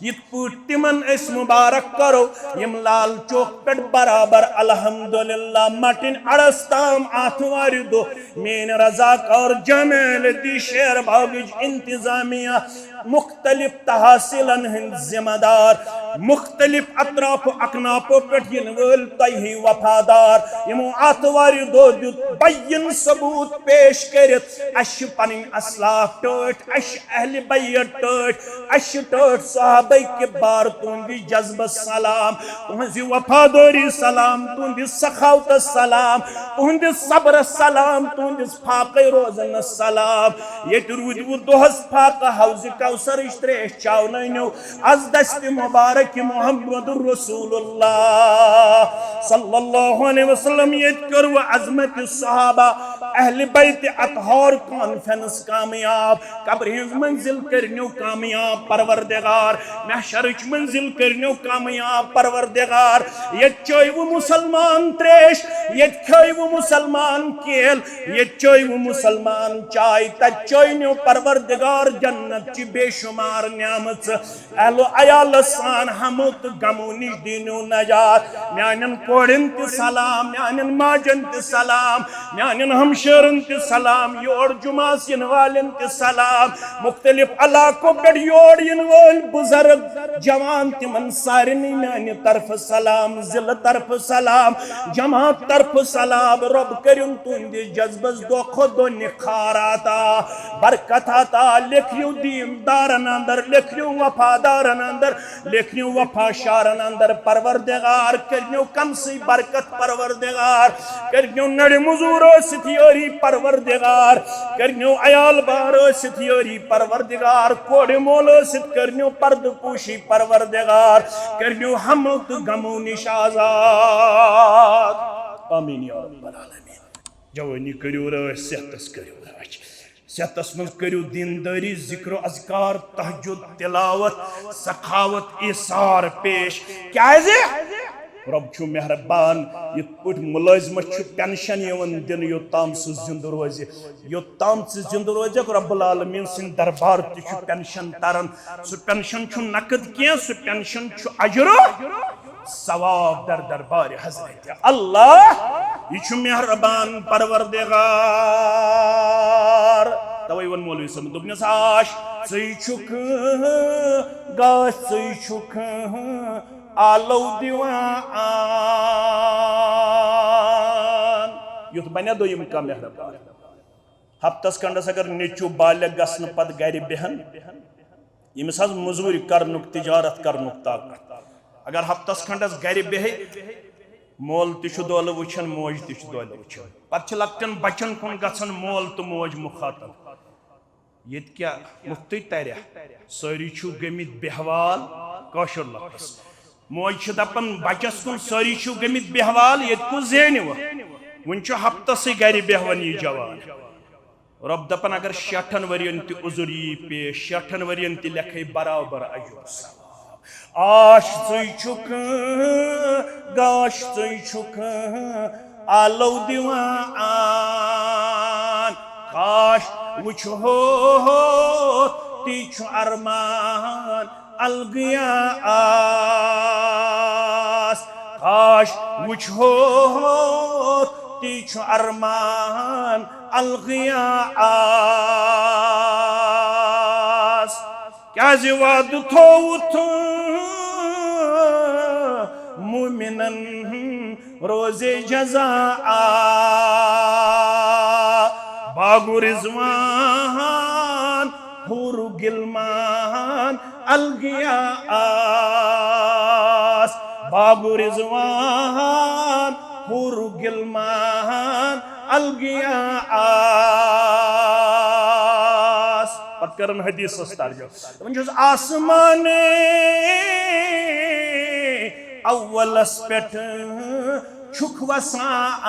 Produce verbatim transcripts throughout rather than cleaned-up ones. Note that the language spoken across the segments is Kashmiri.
یِتھ پٲٹھۍ تِمن أسۍ مُبارک کرو، یِم لال چوک پٮ۪ٹھ برابر الحمدللہ مٹِن اڑس تام آتھوارِ دۄہ میٲنۍ رضاکار جمال دی شیر باغٕچ انتظامیہ، مختلف تحصیلن ہٕنٛدۍ ذمہ دار، مختلف اطراف و اکنافو پٮ۪ٹھ یِنہٕ وٲلۍ تۄہہِ ہِوۍ وفادار، یِمو آتھوارِ دۄہ دیُت بیان ثبوت پیش کٔرِتھ، اَسہِ چھِ پنٕنۍ اسلاف ٹٲٹھۍ، اَسہِ چھِ اہلِ بیت ٹٲٹھۍ، اَسہِ چھِ ٹٲٹھۍ صحابہ کبار، تُہنٛدِ جذبس سلام، تُہنٛزِ وفادٲری سلام، تُہنٛدِ سخاوتس سلام، تُہنٛدِ صبرس سلام، تُہنٛدِس فاقے روزنس سلام۔ ییٚتہِ روٗدوٕ دۄہس فاقہٕ حوضِ کوثرٕچ تریش چاونٲنِو، از دستِ مبارک محمد رسول اللہ صلی اللہ علیہ وسلم، ییٚتہِ کٔروٕ عظمت صحابہ اہلِ بیت اطہار کانفرنس کامیاب۔ قبرِ ہٕنٛز منزل کٔرنیو کامیاب پروردگار، محشرٕچ منزل کٔرنیو کامیاب پروردگار۔ ییٚتہِ چٲیوٕ مُسلمان تریش، ییٚتہِ کھٲیوٕ مُسلمان کیل، ییٚتہِ چٲیوٕ مُسلمان چاے، تتہِ چٲینیو پروردگار جنت چہِ بے شمار نعمژٕ۔ اہل و عیال سان ہمو تہٕ غمو نِش دینو نجات۔ میانٮ۪ن کورٮ۪ن تہِ سلام، میانٮ۪ن ماجن تہِ سلام، میانٮ۪ن ہمشیرن تہِ سلام، یور جمعس یِنہٕ والٮ۪ن تہِ سلام، مختلف علاقو پٮ۪ٹھ یور یِنہٕ وٲلۍ بُزرگ جوان، تِمن سارنٕے میانہِ طرفہٕ سلام، ضلعہٕ طرفہٕ سلام، جماعت طرفہٕ سلام۔ رۄب کٔرِن تُہنٛدِس جذبس دۄہ کھۄتہٕ دۄہ نکھار عطا، برکت عطا۔ لیکھنیو دیندارن اندر، لیکھنیو وفادارن اندر، لیکھنیو وفا شارن اندر پروردگار، کرنیو کم سی برکت پروردگار، کرنیو نڑ مزور ٲسِتھ یٲری پروردگار، کرنیو عیال بار ٲسِتھ یٲری پروردگار، کورِ مول ٲسِتھ کرنیو پردٕ پوشی پروردگار، کرنیو ہمو تہٕ غمو نِش آزاد۔ آمین یا رب العالمین۔ جوانی کٔرِو رٲچھ، صحتس کٔرِو رٲچھ۔ صحتس منٛز کٔرِو دیندٲری، ذکر و اذکار، تہجد، تلاوت، سخاوت، ایثار پیش۔ کیازِ؟ رۄب چھُ مہربان، یِتھ پٲٹھۍ مُلٲزمس چھُ پینشن یِوان دِنہٕ، یوٚت تام سُہ زِندٕ روزِ، یوٚت تام ژٕ زِندٕ روزکھ، رۄب العالمین سٕنٛدِ دربار تہِ چھُ پینشن تران۔ سُہ پینشن چھُ نقد کینٛہہ، سُہ پینشن چھُ اجر و ثواب در دربارِ حضرت اللہ۔ یہِ چھُ مہربان پروردگار۔ توے ووٚن مولوی صٲبن، دوٚپنس، "آش ژٕے چھُکھ، گاش ژٕے چھُکھ آلو دِوان۔" یُتھ بنیا دوٚیِم کانٛہہ مہربان۔ ہفتس کھنڈس اگر نیٚچو بالغ گژھنہٕ پتہٕ گرِ بیہن، ییٚمِس حظ مٔزوٗرۍ کرنُک، تجارت کرنُک طاقت، اگر ہفتس کھنڈس گرِ بیہہِ، مول تہِ چھُ دۄلہٕ وٕچھان، موج تہِ چھُ دۄلہٕ وٕچھان۔ پتہٕ چھِ لۄکٹٮ۪ن بچن کُن گژھان مول تہٕ موج مُخاطب۔ ییٚتہِ کیٛاہ مُفتٕے ترِ؟ سٲری چھِو گٔمٕتۍ بیہوال کٲشُر لفظ۔ موج چھِ دپان بچس کُن، سٲری چھِو گٔمٕتۍ بیہوال، ییٚتہِ کُس زینہِ وۄنۍ؟ وُنہِ چھُ ہفتسٕے گرِ بیہوان یہِ جوان۔ رۄب دپان، اگر شیٹھن ؤرین تہِ عذر یی پیش، شیٹھن ؤرین تہِ لیکھے برابر اجر ثواب۔ آش ژٕے چھُکھ، گاش ژٕے چھُکھ آلو دِوان۔ کاش وٕچھہو، تی چھُ ارمان الگیا آس۔ کاش وٕچھہو، تی چھُ ارمان الگیا آس۔ کیازِ وعدٕ تھووُتھ مومنن روزے جزا آ۔ باغ و رضوان، حور و گلمان الگیا آس۔ باغ و رضوان، حور و گلمان الگیا آس۔ پتہٕ کرن حدیثس ترجمہ۔ دپان چھُس، آسمان اولس پٮ۪ٹھ چھُکھ وسان۔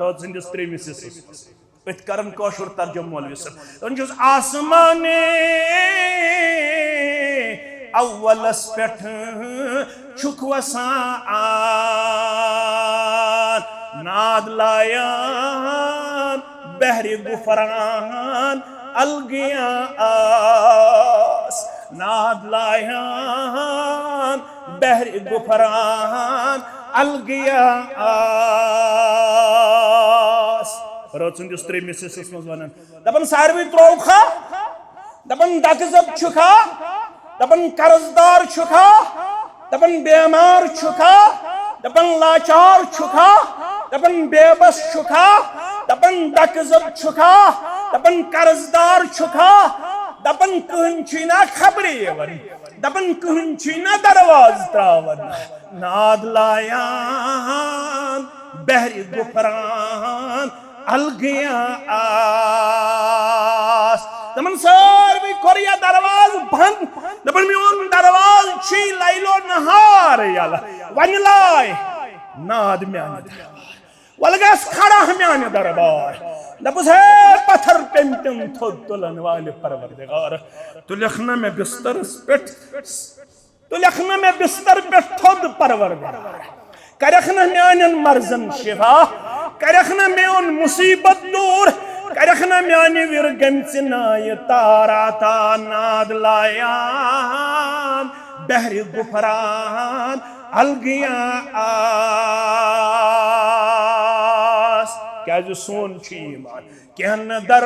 رٲژ ہٕنٛدِس ترٛیٚیمِس حصس منٛز۔ أتھۍ کرن کٲشُر ترجمہٕ مولوی صٲب۔ دپان چھُس، آسمان اولس پٮ۪ٹھ چھُکھ وسان۔ ناد لایان بحرِ غفران الگیا آ۔ لایان بحرِ غفران الگیا آس۔ رٲژ ہٕنٛدِس ترٛیٚیمِس حصس منٛز ونان، دپان، ساروٕے ترٛووکھا؟ دپان، دکہٕ زب چھُکھا؟ دپان، قرض دار چھُکھا؟ دپان، بیمار چھُکھا؟ دپان، لاچار چھُکھا؟ دپان، بے بس چھُکھا؟ دپان، دکہٕ زب چھُکھا؟ دپان، قرض دار چھُکھا؟ دپان، کٕہٕنۍ چھُے نا خبرے یِوان۔ دپان، کٕہٕنۍ چھُے نا دروازٕ تراوان۔ ناد لایان بحرِ غفران الگیا آس۔ دپان، ساروٕے کوٚر یہِ دروازٕ بنٛد۔ دپان، میون دروازٕ چھُے لیل و نہار یلہٕ۔ وۄنۍ لاے ناد میانہِ دروازٕ۔ ولہٕ گژھ کھڑا میانہِ دربار۔ دپُس، ہے پتھر پیٚمتٮ۪ن تھوٚد تُلن والہِ پروردگار، تُلکھ نہ مےٚ بسترس پٮ۪ٹھ، تُلکھ نہ مےٚ بستر پٮ۪ٹھ تھوٚد پروردگار، کرکھ نہ میانٮ۪ن مرضن شفا، کرکھ نہ میون مصیبت دور، کرکھ نہ میانہِ وِر گٔمژِ نایہِ تار عطا۔ ناد لایان بحرِ غفران الگیا آس۔ کیازِ سون چھُ ایمان، کینٛہہ نہٕ در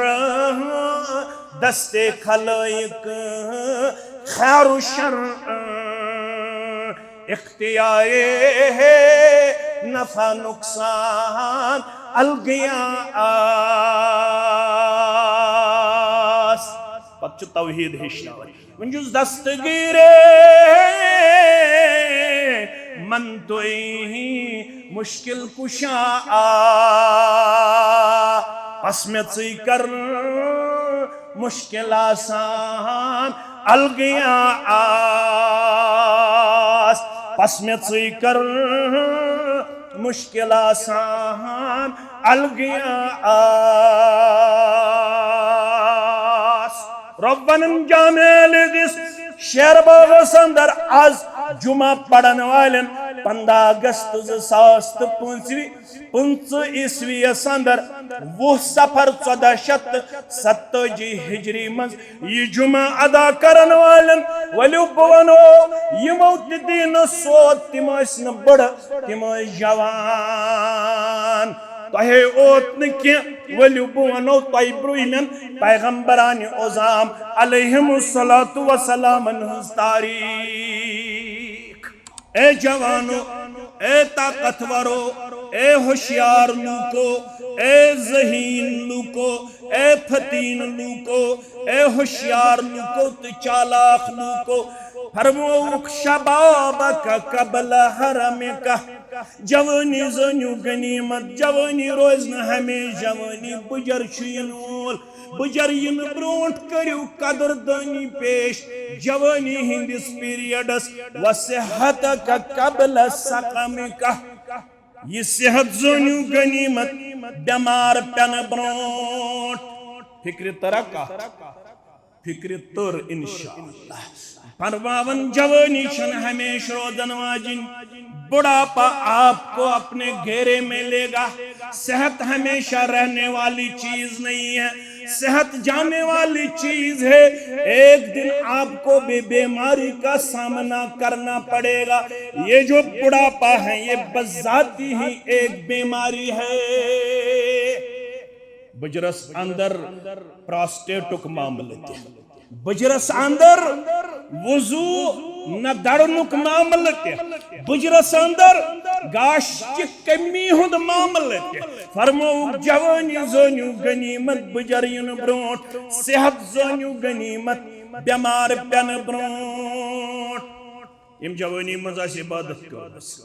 دستِ خلٲیق خیر و شر، اختیار نفع نقصان الگیا آس۔ پتہٕ چھُ توحید ہیٚچھناوان۔ وۄنۍ چھُس دستگیٖر من توہی مشکل کشا آ، پس مےٚ ژٕے کر مشکل آسان الگیا آس، پس مےٚ ژٕے کر مشکل آسان الگیا آس۔ رۄبن جامع علی دِس شیر باغس اندر از جمعہ پرن والٮ۪ن پنٛداہ اگست زٕ ساس تہٕ پٕنٛژٕ، پٕنٛژٕ عیسوی یس اندر وُہ صفر ژۄدہ شیٚتھ تہٕ ستٲجی ہجری منٛز یہِ جمعہ ادا کرن والٮ۪ن ؤلِو بہٕ ونو، یِمو تہِ دی نہٕ سوت، تِم ٲسۍ نہٕ بٕڑٕ، تِم ٲسۍ جوان۔ تۄہے اوت نہٕ کینٛہہ، ؤلِو بہٕ ونو تۄہہِ برٛونٛہمٮ۪ن پیغمبرانِ عظام علیہم الصلوۃ والسلامن ہٕنٛز تاریخ۔ اے جوانو، اے طاقتورو، اے ہوشیار لوٗکو، اے ذہین لوٗکو، اے فتین لوٗکو، اے ہوشیار لوٗکو تہٕ چالاک لوٗکو، فرمووُکھ، شبابک قبل حرمک، جوٲنی زٲنِو غنیمت، جوٲنی روزِ نہٕ ہمیشہِ جوٲنی، بُجر چھُ یِنہٕ وول۔ بُجر یِنہٕ برونٛٹھ کٔرِو قدردٲنی پیش جوٲنی ہٕنٛدِس پیریڈس، وصحتک قبل سقمک۔ یہِ صحت زٲنِو غنیمت، بٮ۪مار پٮ۪نہٕ برونٛٹھ۔ فکرِ ترکا، فکرِ تٔر انشاءاللہ۔ فرماوان، جوانی چھنہٕ ہمیشہِ روزن واجِنۍ، بڑھاپا آپ کو اپنے گھیرے میں لے گا۔ صحت ہمیشہ رہنے والی چیز نہیں ہے، صحت جانے والی چیز ہے۔ ایک دن آپ کو بھی بیماری کا سامنا کرنا پڑے گا۔ یہ جو بڑھاپا ہے، یہ بذاتی ہی ایک بیماری ہے۔ بُجرس اندر پراسٹیٹُک معاملہٕ تہِ۔ بُجرس اندر وضو نہ دڑنُک معاملہٕ تہِ۔ بُجرس اندر گاش چہِ کمی ہُنٛد معاملہٕ تہِ۔ فرمووُکھ، جوٲنی زٲنِو غنیمت، بُجر یِنہٕ برونٛٹھ، صحت زٲنِو غنیمت، بٮ۪مار پٮ۪نہٕ برونٛٹھ۔ یِم جوٲنی منٛز آسہِ عبادت کٔرمٕژ،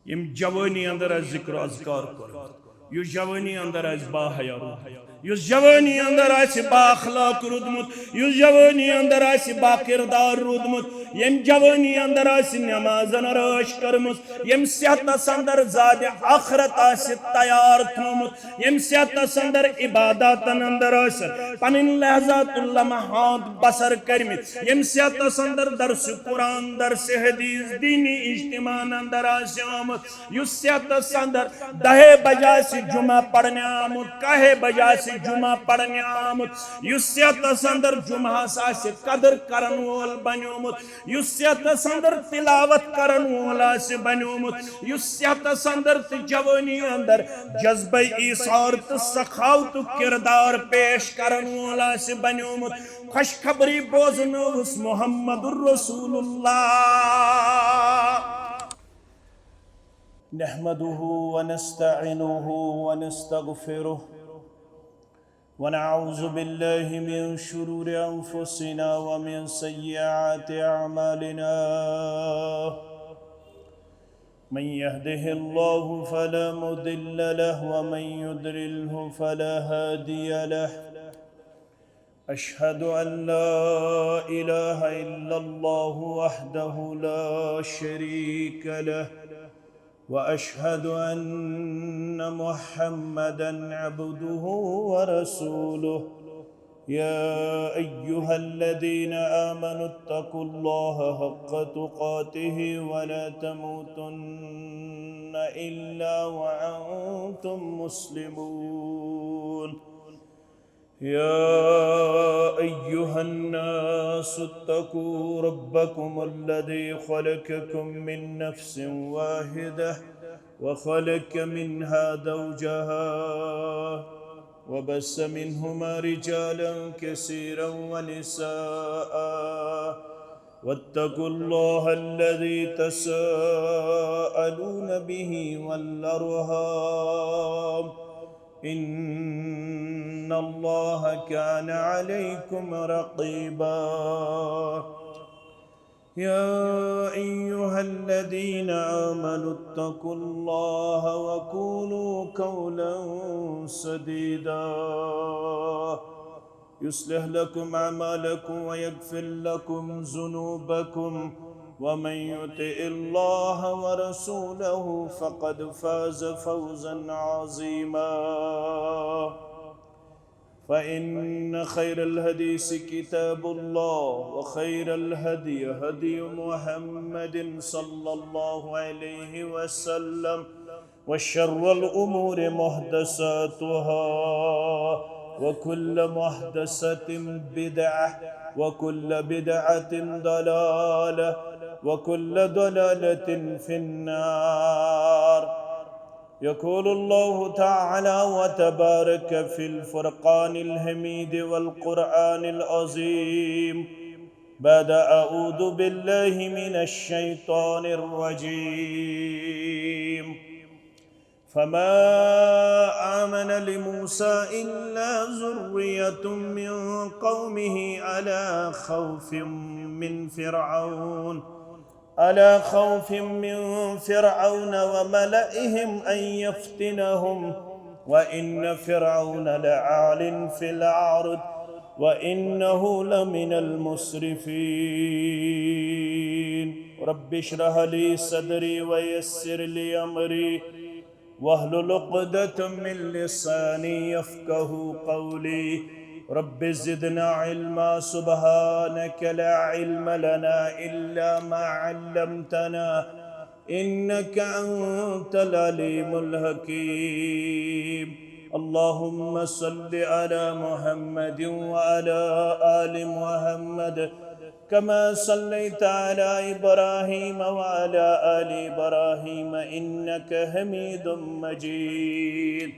یِم جوٲنی اندر آسہِ ذکر و اذکار کوٚرمُت، یُس جوٲنی اندر آسہِ باحیا روٗدمُت، یُس جوٲنی اندر آسہِ با اخلاق روٗدمُت، یُس جوٲنی اندر آسہِ با کردار روٗدمُت، ییٚمہِ جوٲنی اندر آسہِ نمازن رٲچھ کٔرمٕژ، ییٚمہِ صحتس اندر زادِ آخرت آسہِ تیار تھوٚومُت، ییٚمہِ صحتس اندر عباداتن اندر آسن پنٕنۍ لحظات اللمحات بسر کٔرمٕتۍ، ییٚمہِ صحتس اندر درس قرآن، درس حدیث، دینی اجتماعن اندر آسہِ آمُت، یُس صحتس اندر دہے بجہ آسہِ جمعہ پرنہِ آمُت، کاہے بجہ آسہِ جمعہ پرنہِ آمُت، یُس صحتس اندر جمعہس آسہِ قدر کرن وول بنیومُت، یُس صحتس اندر تلاوت کرن وول آسہِ بنیومُت، یُس صحتس اندر تہٕ جوٲنی اندر جذبہ ایثار تہٕ سخاوتُک کردار پیش کرن وول آسہِ بنیومُت، خوشخبری بوزنٲوٕس محمد رسول اللہ۔ نحمده ونستعينه ونستغفره، ونعوذ بالله من شرور أنفسنا ومن سيئات أعمالنا. من يهده الله فلا مضل له، ومن يضلله فلا هادي له. أشهد أن لا إله إلا الله وحده لا شريك له، وأشهد أن محمدا عبده ورسوله. يا أيها الذين آمنوا اتقوا الله حق تقاته ولا تموتن إلا وأنتم مسلمون. يا أيها الناس اتقوا ربكم الذي خلقكم من نفس واحدة، وخلق منها زوجها، وبث منهما رجالا كثيرا ونساء، واتقوا الله الذي تساءلون به والأرحام، إن الله كان عليكم رقيبا. يا أيها الذين آمنوا اتقوا الله وقولوا قولا سديدا، يصلح لكم أعمالكم ويغفر لكم ذنوبكم، ومن يطع الله ورسوله فقد فاز فوزا عظيما. فإن خير الحديث كتاب الله، وخير الهدي هدي محمد صلى الله عليه وسلم، وشر الأمور محدثاتها، وكل محدثة بدعة، وكل بدعة ضلالة، وكل ضلالة في النار. يقول الله تعالى وتبارك في الفرقان الحميد والقرآن العظيم، بعد أعوذ بالله من الشيطان الرجيم. فما آمن لموسى إلا ذرية من قومه على خوف من فرعون، على خوف من فرعون وملئهم أن يفتنهم، وإن فرعون لعال في الأرض، وإنه لمن المسرفين. رب اشرح لي صدري ويسر لي أمري واحلل عقدة من لساني يفقه قولي. رب زدنا علما، سبحانك لا علم لنا إلا ما علمتنا، إنك أنت العليم الحكيم. اللهم صل على محمد وعلى آل محمد كما صليت على إبراهيم وعلى آل إبراهيم إنك حميد مجيد.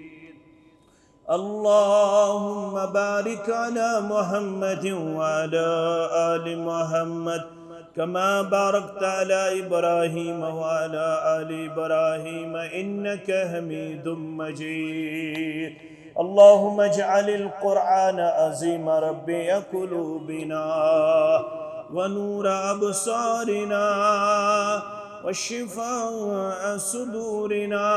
اللهم بارك على محمد وعلى آل محمد كما باركت على إبراهيم وعلى آل إبراهيم إنك حميد مجيد. اللهم اجعل القرآن عظيم ربيع قلوبنا ونور أبصارنا وشفاء صدورنا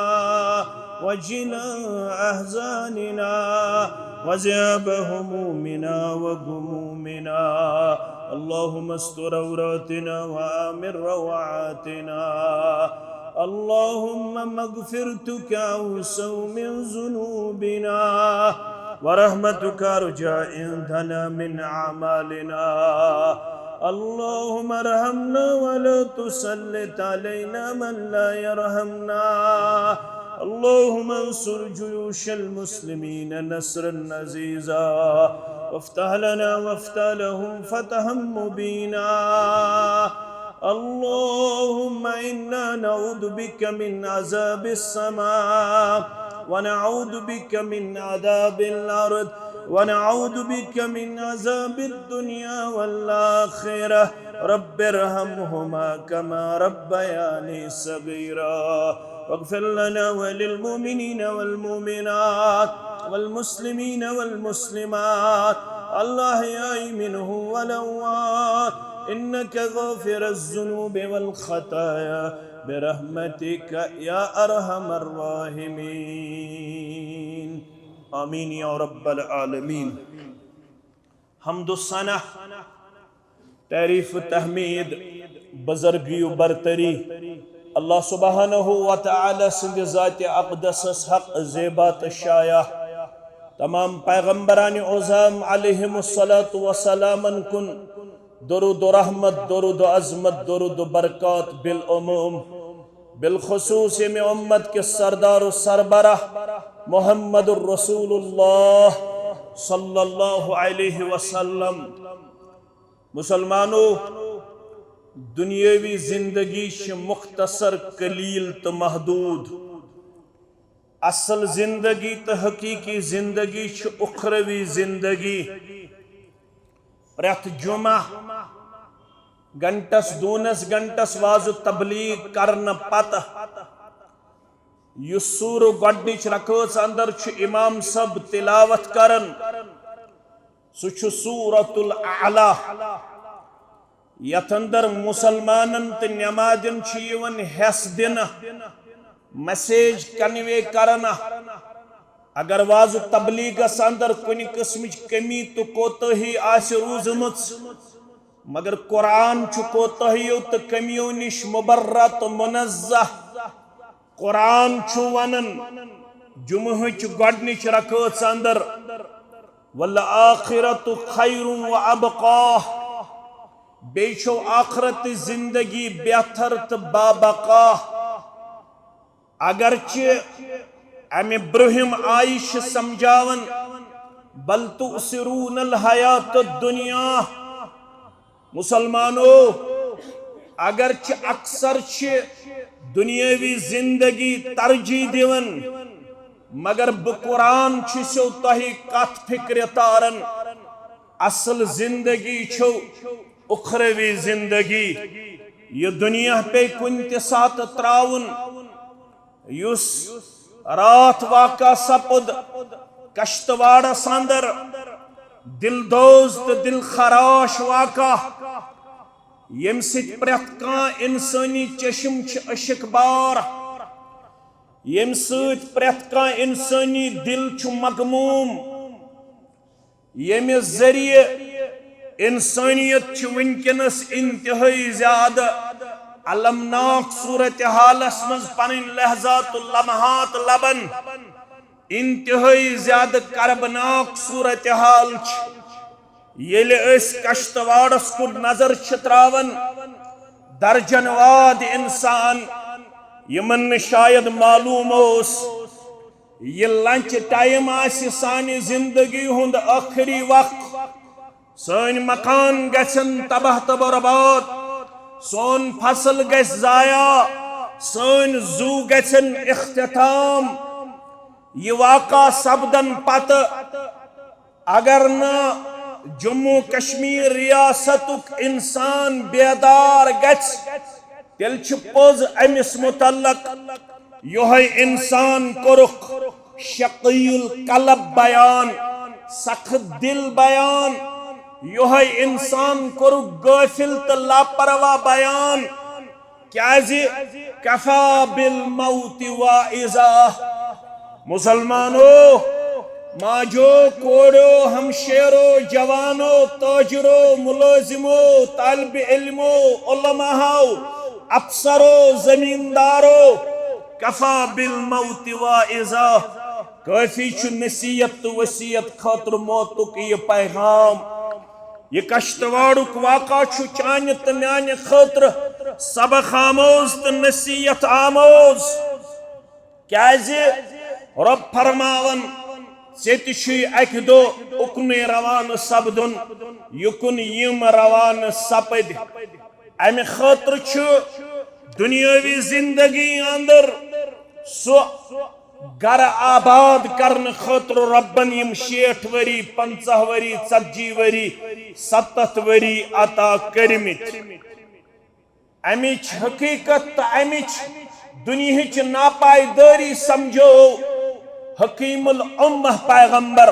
وجلاء أحزاننا وذهاب همومنا وغمومنا. اللهم استر عوراتنا وآمن روعاتنا. اللهم مغفرتك أوسع من ذنوبنا، ورحمتك أرجى عندنا من أعمالنا. اللهم ارحمنا ولا تسلط علينا من لا يرحمنا. اللهم انصر جيوش المسلمين نصرا عزيزا، وافتح لنا وافتح لهم فتحا مبينا. اللهم إنا نعوذ بك من عذاب السماء، ونعوذ بك من عذاب الأرض، ونعوذ بك من عذاب الدنيا والآخرة. رب ارحمهما كما ربياني صغيرا. واغفر لنا وللمؤمنين والمؤمنات والمسلمين والمسلمات الأحياء منهم والأموات إنك غافر الذنوب والخطايا برحمتك يا أرحم الراحمين. آمين يا رب العالمين. حمد و ثنا، تعریف و تحمید، بزرگی و برتری اللہ سبحانہ و تعالی سٕنٛدِ ذاتِ اقدسس حق، زیبا تہٕ شایع۔ تمام پیغمبران عظام علیہم الصلوۃ والسلامن کُن درود و رحمت، درود و عظمت، درود و برکات بالعموم، بالخصوص ییٚمہِ امت کِس سردار و سربراہ محمد رسول اللہ صلی اللہ علیہ وسلم۔ مسلمانو، دنیاوی زندگی چھِ مختصر، قلیل تہٕ محدود۔ اصل زندگی تہٕ حقیقی زندگی چھِ اخروی زندگی۔ پرٛٮ۪تھ جمعہ گھنٹس، دونس گھنٹس وعظ و تبلیغ کرنہٕ پتہٕ یُس سورہ گۄڈنِچ رکٲژ اندر چھُ امام صٲب تلاوت کران، سُہ چھُ سورۃ الاعلی، یتھ اندر مسلمانن تہٕ نمازین چھُ یِوان حصہٕ دِنہٕ، message convey کرنہٕ۔ اگر وعظ و تبلیغس اندر کُنہِ قٕسمٕچ کمی تہٕ کوتٲہی آسہِ روٗزمٕژ، مگر قرآن چھُ کوتٲہیو تہٕ کمیو نِش مبرہ تہٕ منزہ۔ قرآن چھُ ونان جمعہٕچ گۄڈنِچ رکٲژ اندر، "والآخرۃ خیر و ابقیٰ"، بیٚیہِ چھو آخرت زندگی بہتر تہٕ بابقا۔ اگرچہ امہِ برٛونٛہِم آیہِ چھِ سمجھاوان، "بل تؤثرون الحیات الدنیا"، مسلمانو، اگرچہ اکثر چھِ دنیاوی زندگی ترجیح دِوان، مگر بہٕ قرآن چھُسو تۄہہِ کتھ فکرِ تاران۔ اصل زندگی چھو اخروی زندگی۔ یہِ دنیا پے کُنہِ تہِ ساتہٕ تراوُن۔ یُس راتھ واقع سپُد کشتواڑس اندر، دل دوز تہٕ دل خراش واقع، ییٚمہِ سۭتۍ پرٛٮ۪تھ کانٛہہ انسٲنی چشم چھِ اشک بار، ییٚمہِ سۭتۍ پرٛٮ۪تھ کانٛہہ انسٲنی دل چھُ مغموم، ییٚمہِ ذٔریعہٕ انسٲنیت چھِ وٕنکیٚنس انتہٲئی زیادٕ المناک صورتحالس منٛز پنٕنۍ لحظات و لمحات لبان۔ انتہٲئی زیادٕ کربناک صورتحال چھِ۔ ییٚلہِ أسۍ کشتواڑس کُن نظر چھِ تراوان، درجن واد انسان، یِمن نہٕ شاید معلوم اوس، یہِ لنچ ٹائم آسہِ سانہِ زندگی ہُنٛد ٲخری وقت۔ سٲنۍ مکان گژھن تباہ تہٕ برباد، سون فصل گژھِ ضایع، سٲنۍ زُو گژھن اختتام۔ یہِ واقعہ سپدن پتہٕ اگر نہٕ جموں کشمیر ریاستُک انسان بیدار گژھِ، تیٚلہِ چھُ پوٚز أمِس متعلق۔ یِہوٚے انسان کوٚرُکھ شقی القلب بیان، سخت دل بیان۔ یِہوٚے انسان کوٚرُکھ غٲفل تہٕ لاپرواہ بیان۔ کیازِ؟ کفی بالموت واعظا۔ مسلمانو، ماجو، کوڑو، ہمشیرو، جوانو، تاجرو، ملازمو، طالب علمو، علماءو، افسرو، زمیندارو، کفی بالموت واعظا۔ کافی چھُ نصیحت تہٕ وصیت خٲطرٕ موتُک یہِ پیغام۔ یہِ کشتواڑُک واقعہ چھُ چانہِ تہٕ میانہِ خٲطرٕ سبق آموز تہٕ نصیحت آموز۔ کیازِ رۄب فرماوان، ژےٚ تہِ چھُے اکہِ دۄہ اُکنُے روانہٕ سپدُن، یُکُن یِم روانہٕ سپٕدۍ۔ امہِ خٲطرٕ چھُ دُنیٲوی زندگی اندر سُہ گرٕ آباد کرنہٕ خٲطرٕ رۄبن یِم شیٹھ ؤری، پنژاہ ؤری، ژتجی ؤری، ستتھ ؤری عطا کٔرمٕتۍ۔ امِچ حقیقت تہٕ امِچ دُنیہٕچ ناپائیدٲری سمجھو حکیم الامہ پیغمبر،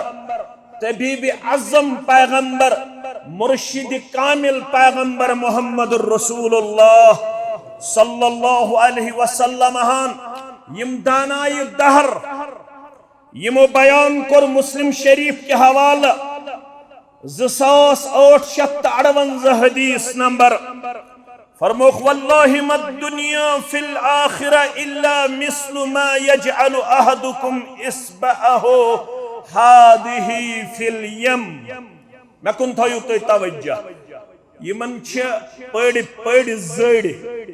طبیب اعظم پیغمبر، مرشد کامل پیغمبر محمد رسول اللہ صلی اللہ علیہ وسلم ہن۔ یم دانائے دہر، یمو بیان کوٚر مسلم شریف کہِ حوالہٕ زٕ ساس ٲٹھ شیٚتھ تہٕ اَرٕوَنزاہ حدیث نمبر۔ فرموکھ، واللہ ما الدنیا فی الآخرہ الا مثل ما یجعل احدکم اصبعہ هذه فی الیم۔ مےٚ کُن تھٲیِو تُہۍ توجہ۔ یِمن چھِ پٔڑۍ پٔڑۍ زٔڑۍ۔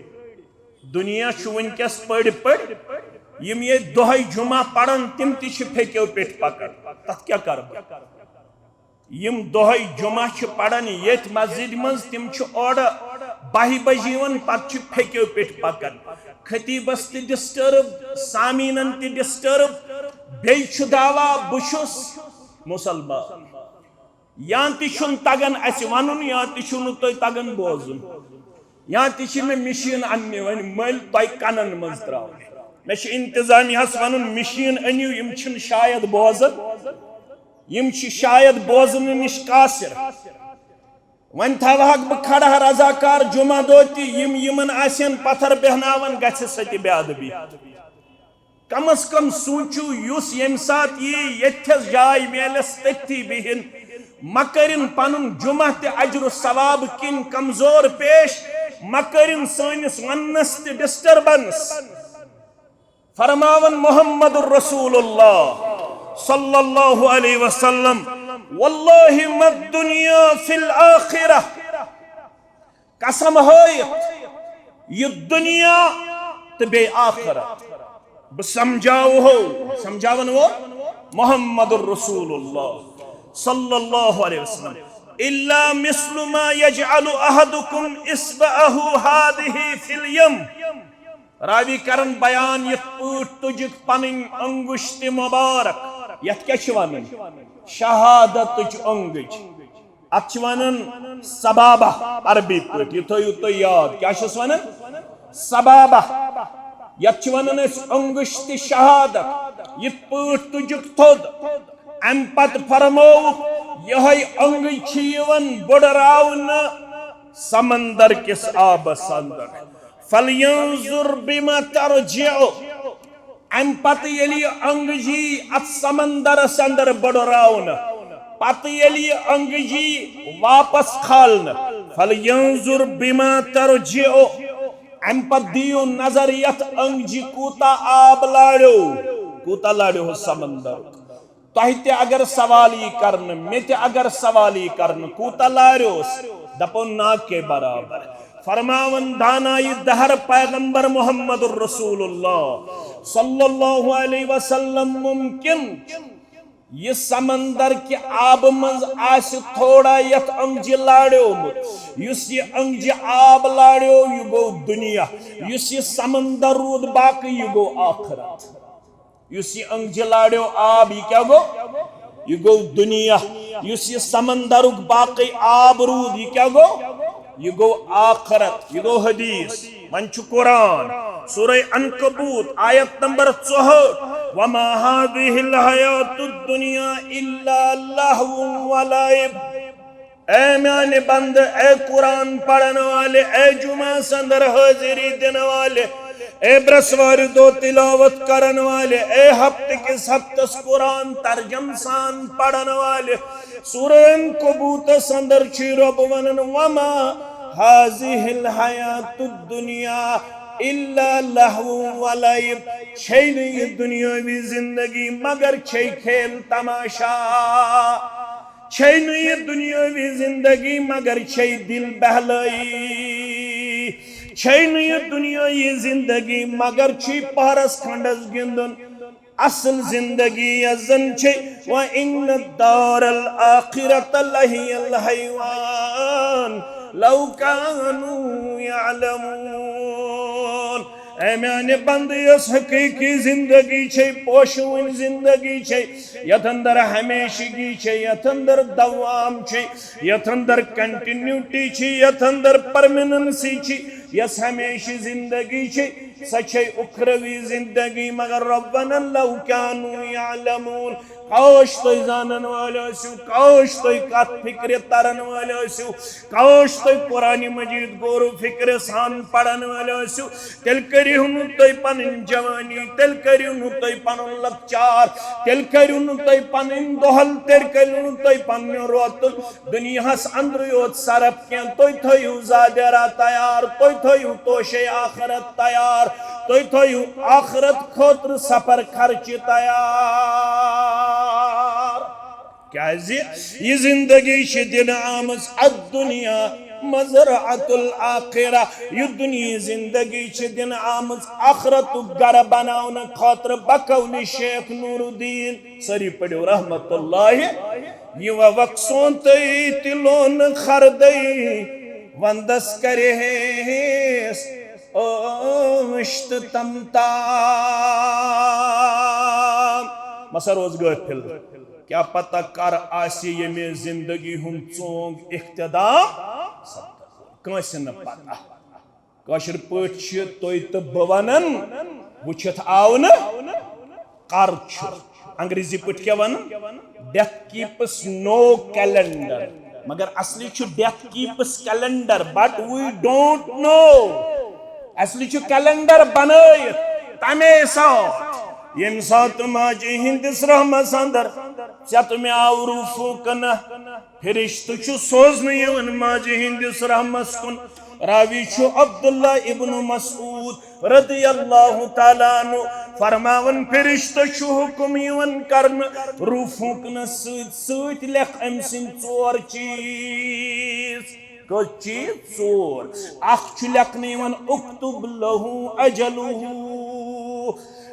دُنیا چھُ وٕنکیٚس پٔڑۍ پٔڑۍ۔ یِم ییٚتہِ دۄہے جمعہ پرن، تِم تہِ چھِ پھیٚکیو پٮ۪ٹھ پکان۔ تتھ کیٛاہ کرٕ بہٕ؟ یِم دۄہے جمعہ چھِ پران ییٚتھۍ مسجدِ منٛز، تِم چھِ اورٕ بَہہِ بجہِ یِوان، پتہٕ چھِ پھیٚکیو پٮ۪ٹھ پکان۔ خطیبس تہِ ڈسٹرب، سامعیٖنن تہِ ڈسٹرب، بیٚیہِ چھُ دعویٰ بہٕ چھُس مسلمان۔ یا تہِ چھُنہٕ تگان اسہِ ونُن، یا تہِ چھُنہٕ تۄہہِ تگان بوزُن، یا تہِ چھِ مےٚ مِشیٖن اننہِ وۄنۍ مٔلۍ تۄہہِ کنن منٛز تراونہِ۔ مےٚ چھُ انتظامیہس ونُن، مِشیٖن أنِو، یِم چھِنہٕ شاید بوزان، یِم چھِ شاید بوزنہٕ نِش قاصر۔ وۄنۍ تھاوہکھ بہٕ کھڑا رضاکار جمعہ دۄہ تہِ، یِم یِمن آسن پتھر بیہناوان، گژھِ سۄ تہِ بے ادبی۔ کم از کم سوٗنٛچِو، یُس ییٚمہِ ساتہٕ یی ییٚتھٮ۪س جاے میلٮ۪س تٔتھی بِہِن، مہ کٔرِن پنُن جمعہ تہِ اجر و ثواب کِنۍ کمزور پیش، مہ کٔرِن سٲنِس وننس تہِ ڈسٹربنس۔ فرماون محمد رسول اللہ صلی اللہ علیہ وسلم، واللہ ما الدنیا فی الآخرہ، قسم ہٲیِتھ، یہِ دُنیا تہٕ بیٚیہِ آخرت۔ بہٕ سمجھاوہو، سمجھاوان وول محمد رسول اللہ صلی اللہ علیہ وسلم، الا مثل ما یجعل احدکم اصبعہ هذه فی الیم۔ راوی کرن بیان، یِتھ پٲٹھۍ تُجِکھ پنٕنۍ انگشت مبارک، یتھ کیٛاہ چھِ ونان؟ شہادتٕچ انگٕج۔ اتھ چھِ ونان سبابہ عربی پٲٹھۍ، یہِ تھٲیِو تُہۍ یاد۔ کیٛاہ چھِس ونان؟ سبابہ۔ یتھ چھِ ونان أسۍ انگشت شہادت۔ یِتھ پٲٹھۍ تُجُکھ تھوٚد، امہِ پتہٕ فرمووُکھ، یِہوٚے انگٕج چھِ یِوان بٔڑراونہٕ سمندر کِس آبس اندر۔ فلینظر بما ترجع۔ امہِ پتہٕ ییٚلہِ یہِ انگٕج یی اتھ سمندرس اندر بٔڑراونہٕ، پتہٕ ییٚلہِ یہِ انگٕج یی واپس کھالنہٕ، فلینظر بما ترجع۔ امہِ پتہٕ دِیِو نظر یتھ انگجہِ کوٗتاہ آب لاریو، کوٗتاہ لاریو سمندر۔ تۄہہِ تہِ اگر سوال یی کرنہٕ، مےٚ تہِ اگر سوال یی کرنہٕ، کوٗتاہ لاریوس؟ دپو نا کے برابر۔ فرماون دانایہِ دہر پیغمبر محمد رسول اللہ صلی اللہ علیہ وسلم، ممکن یہِ سمندر کہِ آبہٕ منٛز آسہِ تھوڑا یتھ انگجہِ لاڑیومُت۔ یُس یہِ انگجہِ آب لاڑیو، یہِ گوٚو دُنیا۔ یُس یہِ سمندر روٗد باقٕے، یہِ گوٚو آخرت۔ یُس یہِ انگجہِ لاڑیو آب، یہِ کیٛاہ گوٚو؟ یہِ گوٚو دُنیا۔ یُس یہِ سمندرُک باقٕے آب روٗد، یہِ کیٛاہ گوٚو؟ یہِ گوٚو آخرت، یہِ گوٚو حدیث۔ وۄنۍ چھُ قرآن، سورہ عنکبوت، آیت نمبر ژُہٲٹھ، وما هذه الحیات الدنیا الا لهو ولعب۔ اے میانہِ بندٕ، اے قرآن پرن والے، اے جمعہ سندر حاضری دِنہٕ والے، اے برسوارِ دۄہ تلاوت کرن والے، اے ہفتہٕ کِس ہفتس قرآن ترجم سان پرن والے، سورہ عنکبوتس اندر چھُ رۄب ونان، وما هذه الحیات الدنیا الا لهو ولعب۔ چھے نہٕ یہِ دُنیٲوی زندگی مگر چھے کھیل تماشا۔ چھے نہٕ یہِ دُنیٲوی زندگی مگر چھے دِل بہلٲیی۔ چھے نہٕ یہِ دُنیٲیی زندگی، مگر چھُے پہرس کھنڈس گِنٛدُن۔ اصل زندگی یۄس زن چھے، وَإِنَّ الدَّارَ الْآخِرَةَ لَهِيَ الْحَيَوَانُ لَوْ كَانُوا يَعْلَمُونَ۔ اے میانہِ بندٕ، یۄس حقیقی زندگی چھے، پوشوٕنۍ زندگی چھے، یتھ اندر ہمیشگی چھے، یتھ اندر دوام چھے، یتھ اندر کنٹینیوٹی چھے، یتھ اندر پرمیننسی چھے، یۄس ہمیشہِ زندگی چھے، سۄ چھے اُخروی زندگی۔ مگر ربنا لو کانوا یعلمون، کاش تُہۍ زانن وٲلۍ ٲسِو، کاش تُہۍ کتھ فکرِ ترن وٲلۍ ٲسِو، کاش تُہۍ قرآن مجید غور و فکرِ سان پرن وٲلۍ ٲسِو۔ تیٚلہِ کٔرِو نہٕ تُہۍ پنٕنۍ جوانی، تیٚلہِ کٔرِو نہٕ تُہۍ پنُن لۄکچار، تیٚلہِ کٔرِو نہٕ تُہۍ پنٕنۍ دۄہل، تیٚلہِ کٔرِو نہٕ تُہۍ پنُن روتُن دُنیاہس اندرٕے یوت صرف کینٛہہ۔ تُہۍ تھٲیِو زادیرا تیار، تُہۍ تھٲیِو توشے آخرت تیار، تُہۍ تھٲیِو آخرت خٲطرٕ سفر خرچہِ تیار۔ کیازِ یہِ زندگی چھِ دِنہٕ آمٕژ، الدنیا مزرعۃ الآخرہ، یہِ دُنیاہٕچ زندگی چھِ دِنہٕ آمٕژ آخرتُک گرٕ بناونہٕ خٲطرٕ۔ بقول شیخ نور الدین، سٲری پٔرِو رحمت اللہ۔ یہِ وۄکھ سونتٕے تہِ لونہٕ خردٕے، وندس کرِہیس عٲش تہٕ تم تام۔ مسا روز غٲفِل، کیا پتہ کر آسہِ ییٚمہِ زندگی ہُنٛد ژونگ اختتام سپدان۔ کٲنٛسہِ نہٕ پتہ۔ کٲشِر پٲٹھۍ چھِ تُہۍ تہٕ بہٕ ونان، وٕچھِتھ آو نہٕ کر چھُ۔ انگریزی پٲٹھۍ کیٛاہ ونان؟ Death keeps no calendar۔ مگر اصلی چھُ death keeps calendar, but we don't know۔ اصلی چھُ کیلنڈر بنٲیِتھ تمے ساتہٕ، ییٚمہِ ساتہٕ ماجہِ ہٕنٛدِس رحمس اندر ژٮ۪تہٕ مےٚ آو روح پھوٗکنہٕ۔ فرشتہٕ چھُ سوزنہٕ یِوان ماجہِ ہٕنٛدِس رحمس کُن۔ راوی چھُ عبداللہ ابن مسعود رضی اللہ تعالیٰ عنہ فرماوان، فرشتہٕ چھُ حکم یِوان کرنہٕ، روح پھوٗکنس سۭتۍ سۭتۍ لیکھ أمۍ سٕنٛدۍ ژور چیٖز۔ کٔژ چیٖز؟ ژور۔ اکھ چھُ لیکھنہٕ یِوان، اکتب لہ اجلہ۔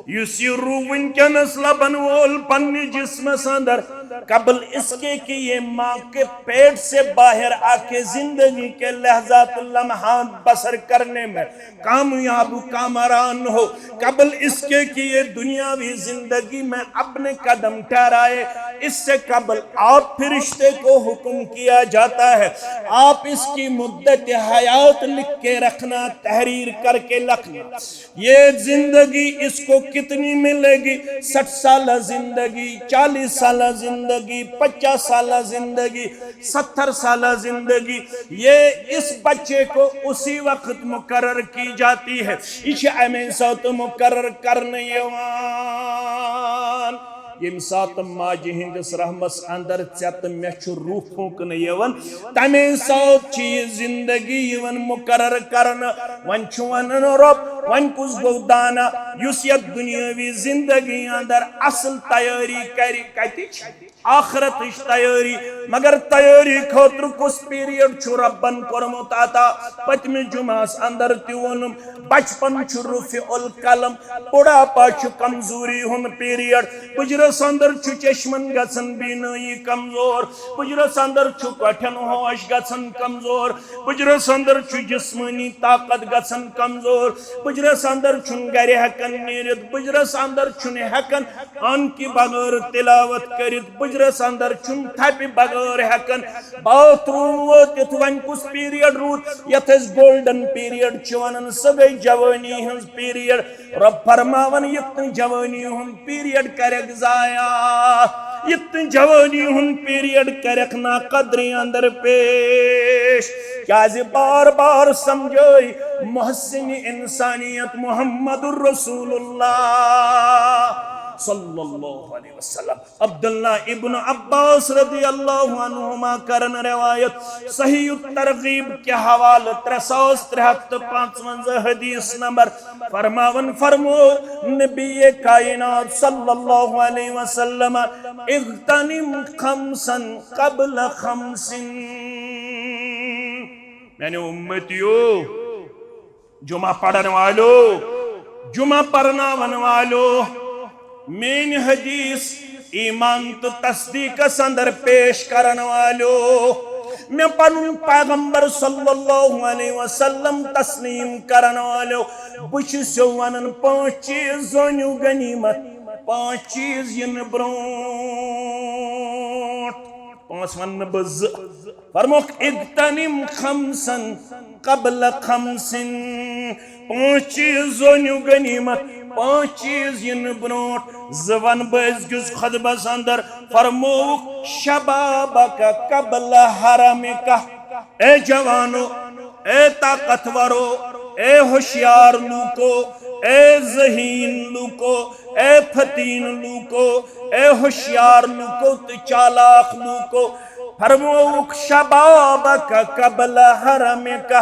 یُس یہِ روح وٕنکیٚنس لبن وول پننہِ جسمس اندر، قبل اس کے کہ یہ ماں کے پیٹ سے باہر آ کے زندگی کے لحظات لمحات بسر کرنے میں کامیاب و کامران ہو، قبل اس کے کہ یہ دنیاوی زندگی میں اپنے قدم ٹھہرائے، اس سے قبل آپ فرشتے کو حکم کیا جاتا ہے، آپ اس کی مدت حیات لکھ کے رکھنا، تحریر کر کے رکھنا۔ یہ زندگی اس کو کتنی ملے گی؟ سٹھ سالہ زندگی، چالیس سالہ زندگی، پچاس سالہ زندگی، ستر سالہ زندگی، یہ اس بچے کو اسی وقت مقرر کی جاتی ہے۔ یہ چھِ اَمے ساتہٕ مقرر کرنہٕ یِوان۔ ییٚمہِ ساتہٕ ماجہِ ہٕنٛدِس رحمس اندر ژےٚ تہٕ مےٚ چھُ روح پھونٛکنہٕ یِوان، تَمے ساتہٕ چھِ یہِ زندگی یِوان مقرر کرنہٕ۔ وۄنۍ چھُ وَنان رۄب، وۄنۍ کُس گوٚو دانا یُس یَتھ دُنیٲوی زندگی اندر اصل تیٲری کرِ؟ کتِچ؟ آخرتٕچ تیٲری۔ مگر تیٲری خٲطرٕ کُس پیریڈ چھُ رۄبن کوٚرمُت عطا؟ پٔتمہِ جمعہس اندر تہِ ووٚنُم، بچپن چھُ رفیع القلم، بڑھاپہ چھُ کمزوری ہُنٛد پیریڈ۔ پُجرس اندر چھُ چشمن گژھان بینٲیی کمزور، پُجرس اندر چھُ کۄٹھٮ۪ن ہوش گژھان کمزور، پُجرس اندر چھُ جسمٲنی طاقت گژھان کمزور، پُجرس اندر چھُنہٕ گرِ ہٮ۪کان نیٖرِتھ، پُجرس اندر چھُنہٕ ہٮ۪کان ان کہِ بغٲر تلاوت کٔرِتھ، پُجرس اندر چھُنہٕ تھپہِ بغٲر ہٮ۪کان باتھ روم وٲتِتھ۔ وۄنۍ کُس پیریڈ روٗد یتھ أسۍ گولڈن پیریڈ چھِ ونان؟ سۄ گٔے جوٲنی ہٕنٛز پیریڈ۔ رۄب فرماوان، یِتھ نہٕ جوٲنی ہُنٛد پیریڈ کرکھ ضایع، یِتھ نہٕ جوٲنی ہُنٛد پیریڈ کرکھ نا قدری اندر پیش۔ کیازِ بار بار سمجھٲے محسن انسانیت محمد رسول اللہ صلی اللہ علیہ وسلم۔ عبداللہ ابن عباس رضی اللہ عنہما کرن روایت صحیح الترغیب کے حوالہ ترٛےٚ ساس ترٛےٚ ہتھ تہٕ پانٛژوَنٛزاہ حدیث نمبر۔ فرماون فرمو نبی کائنات صلی اللہ علیہ وسلم، اغتنم خمسا قبل خمس۔ میانیو امتیو، جمعہ پرن والو، جمعہ پرناون والو، میٲنۍ حدیث ایمان تہٕ تصدیقس اندر پیش کرن والو، مےٚ پنُن پیغمبر صلی اللہ علیہ وسلم تسلیم کرن والو، بہٕ چھُسو ونان، پانٛژھ چیٖز زٲنِو غنیمت، پانٛژھ چیٖز یِنہٕ برونٛٹھ۔ پانٛژھ ونہٕ نہٕ بہٕ، زٕ۔ فرموکھ، اغتنم خمسن قبل خمسن۔ پانٛژھ چیٖز زٲنِو غنیمت، پانٛژھ چیٖز یِنہٕ برونٛٹھ۔ زٕ ونہٕ بہٕ أزکِس خطبس اندر۔ فرمووُکھ، شبابک قبل حرمک۔ اے جوانو، اے طاقتورو، اے ہوشیار لوکو، اے ذہین لوکو، اے فتین لوکو، اے ہوشیار لوکو تہٕ چالاک لوکو، فرمووُکھ، شبابک قبل حرمک۔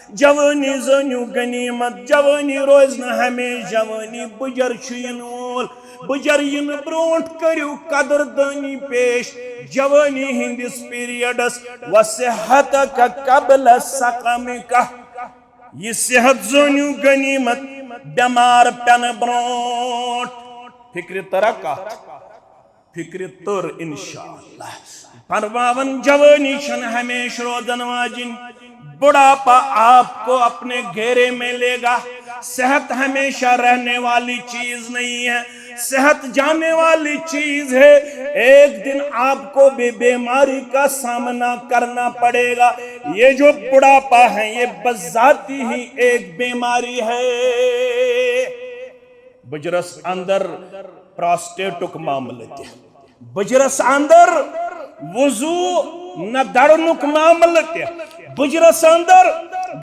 جوٲنی زٲنِو غنیمت، جوٲنی روزِ نہٕ ہمیشہِ جوٲنی، بُجر چھُ یِنہٕ وول۔ بُجر یِنہٕ برونٛٹھ کٔرِو قدر دٲنی پیش جوٲنی ہٕنٛدِس پیریڈس، وصحتک قبل سقمک۔ یہِ صحت زٲنِو غنیمت، بٮ۪مار پٮ۪نہٕ برونٛٹھ۔ فکرِ ترا کتھ؟ فکرِ تٔر، انشاءاللہ۔ فرماون، جوٲنی چھنہٕ ہمیشہِ روزن واجِنۍ۔ بڑھاپا آپ کو اپنے گھیرے میں لے گا۔ صحت ہمیشہ رہنے والی چیز نہیں ہے، صحت جانے والی چیز ہے۔ ایک دن آپ کو بھی بیماری کا سامنا کرنا پڑے گا۔ یہ جو بڑھاپا ہے، یہ بذاتی ہی ایک بیماری ہے۔ بُجرس اندر پراسٹیٹُک معاملہٕ تہِ، بُجرس اندر وضو نہ دڑنُک معاملہٕ تہِ، بُجرس اندر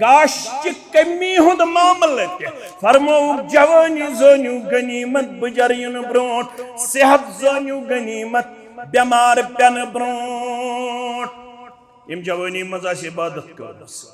گاشہِ کمی ہُنٛد معاملہٕ تہِ۔ فرمووُکھ، جوٲنی زٲنِو غنیمت، بُجر یِنہٕ برونٛٹھ، صحت زٲنِو غنیمت، بٮ۪مار پٮ۪نہٕ برونٛٹھ۔ یِم جوٲنی منٛز آسہِ عبادت کٔرمٕژ،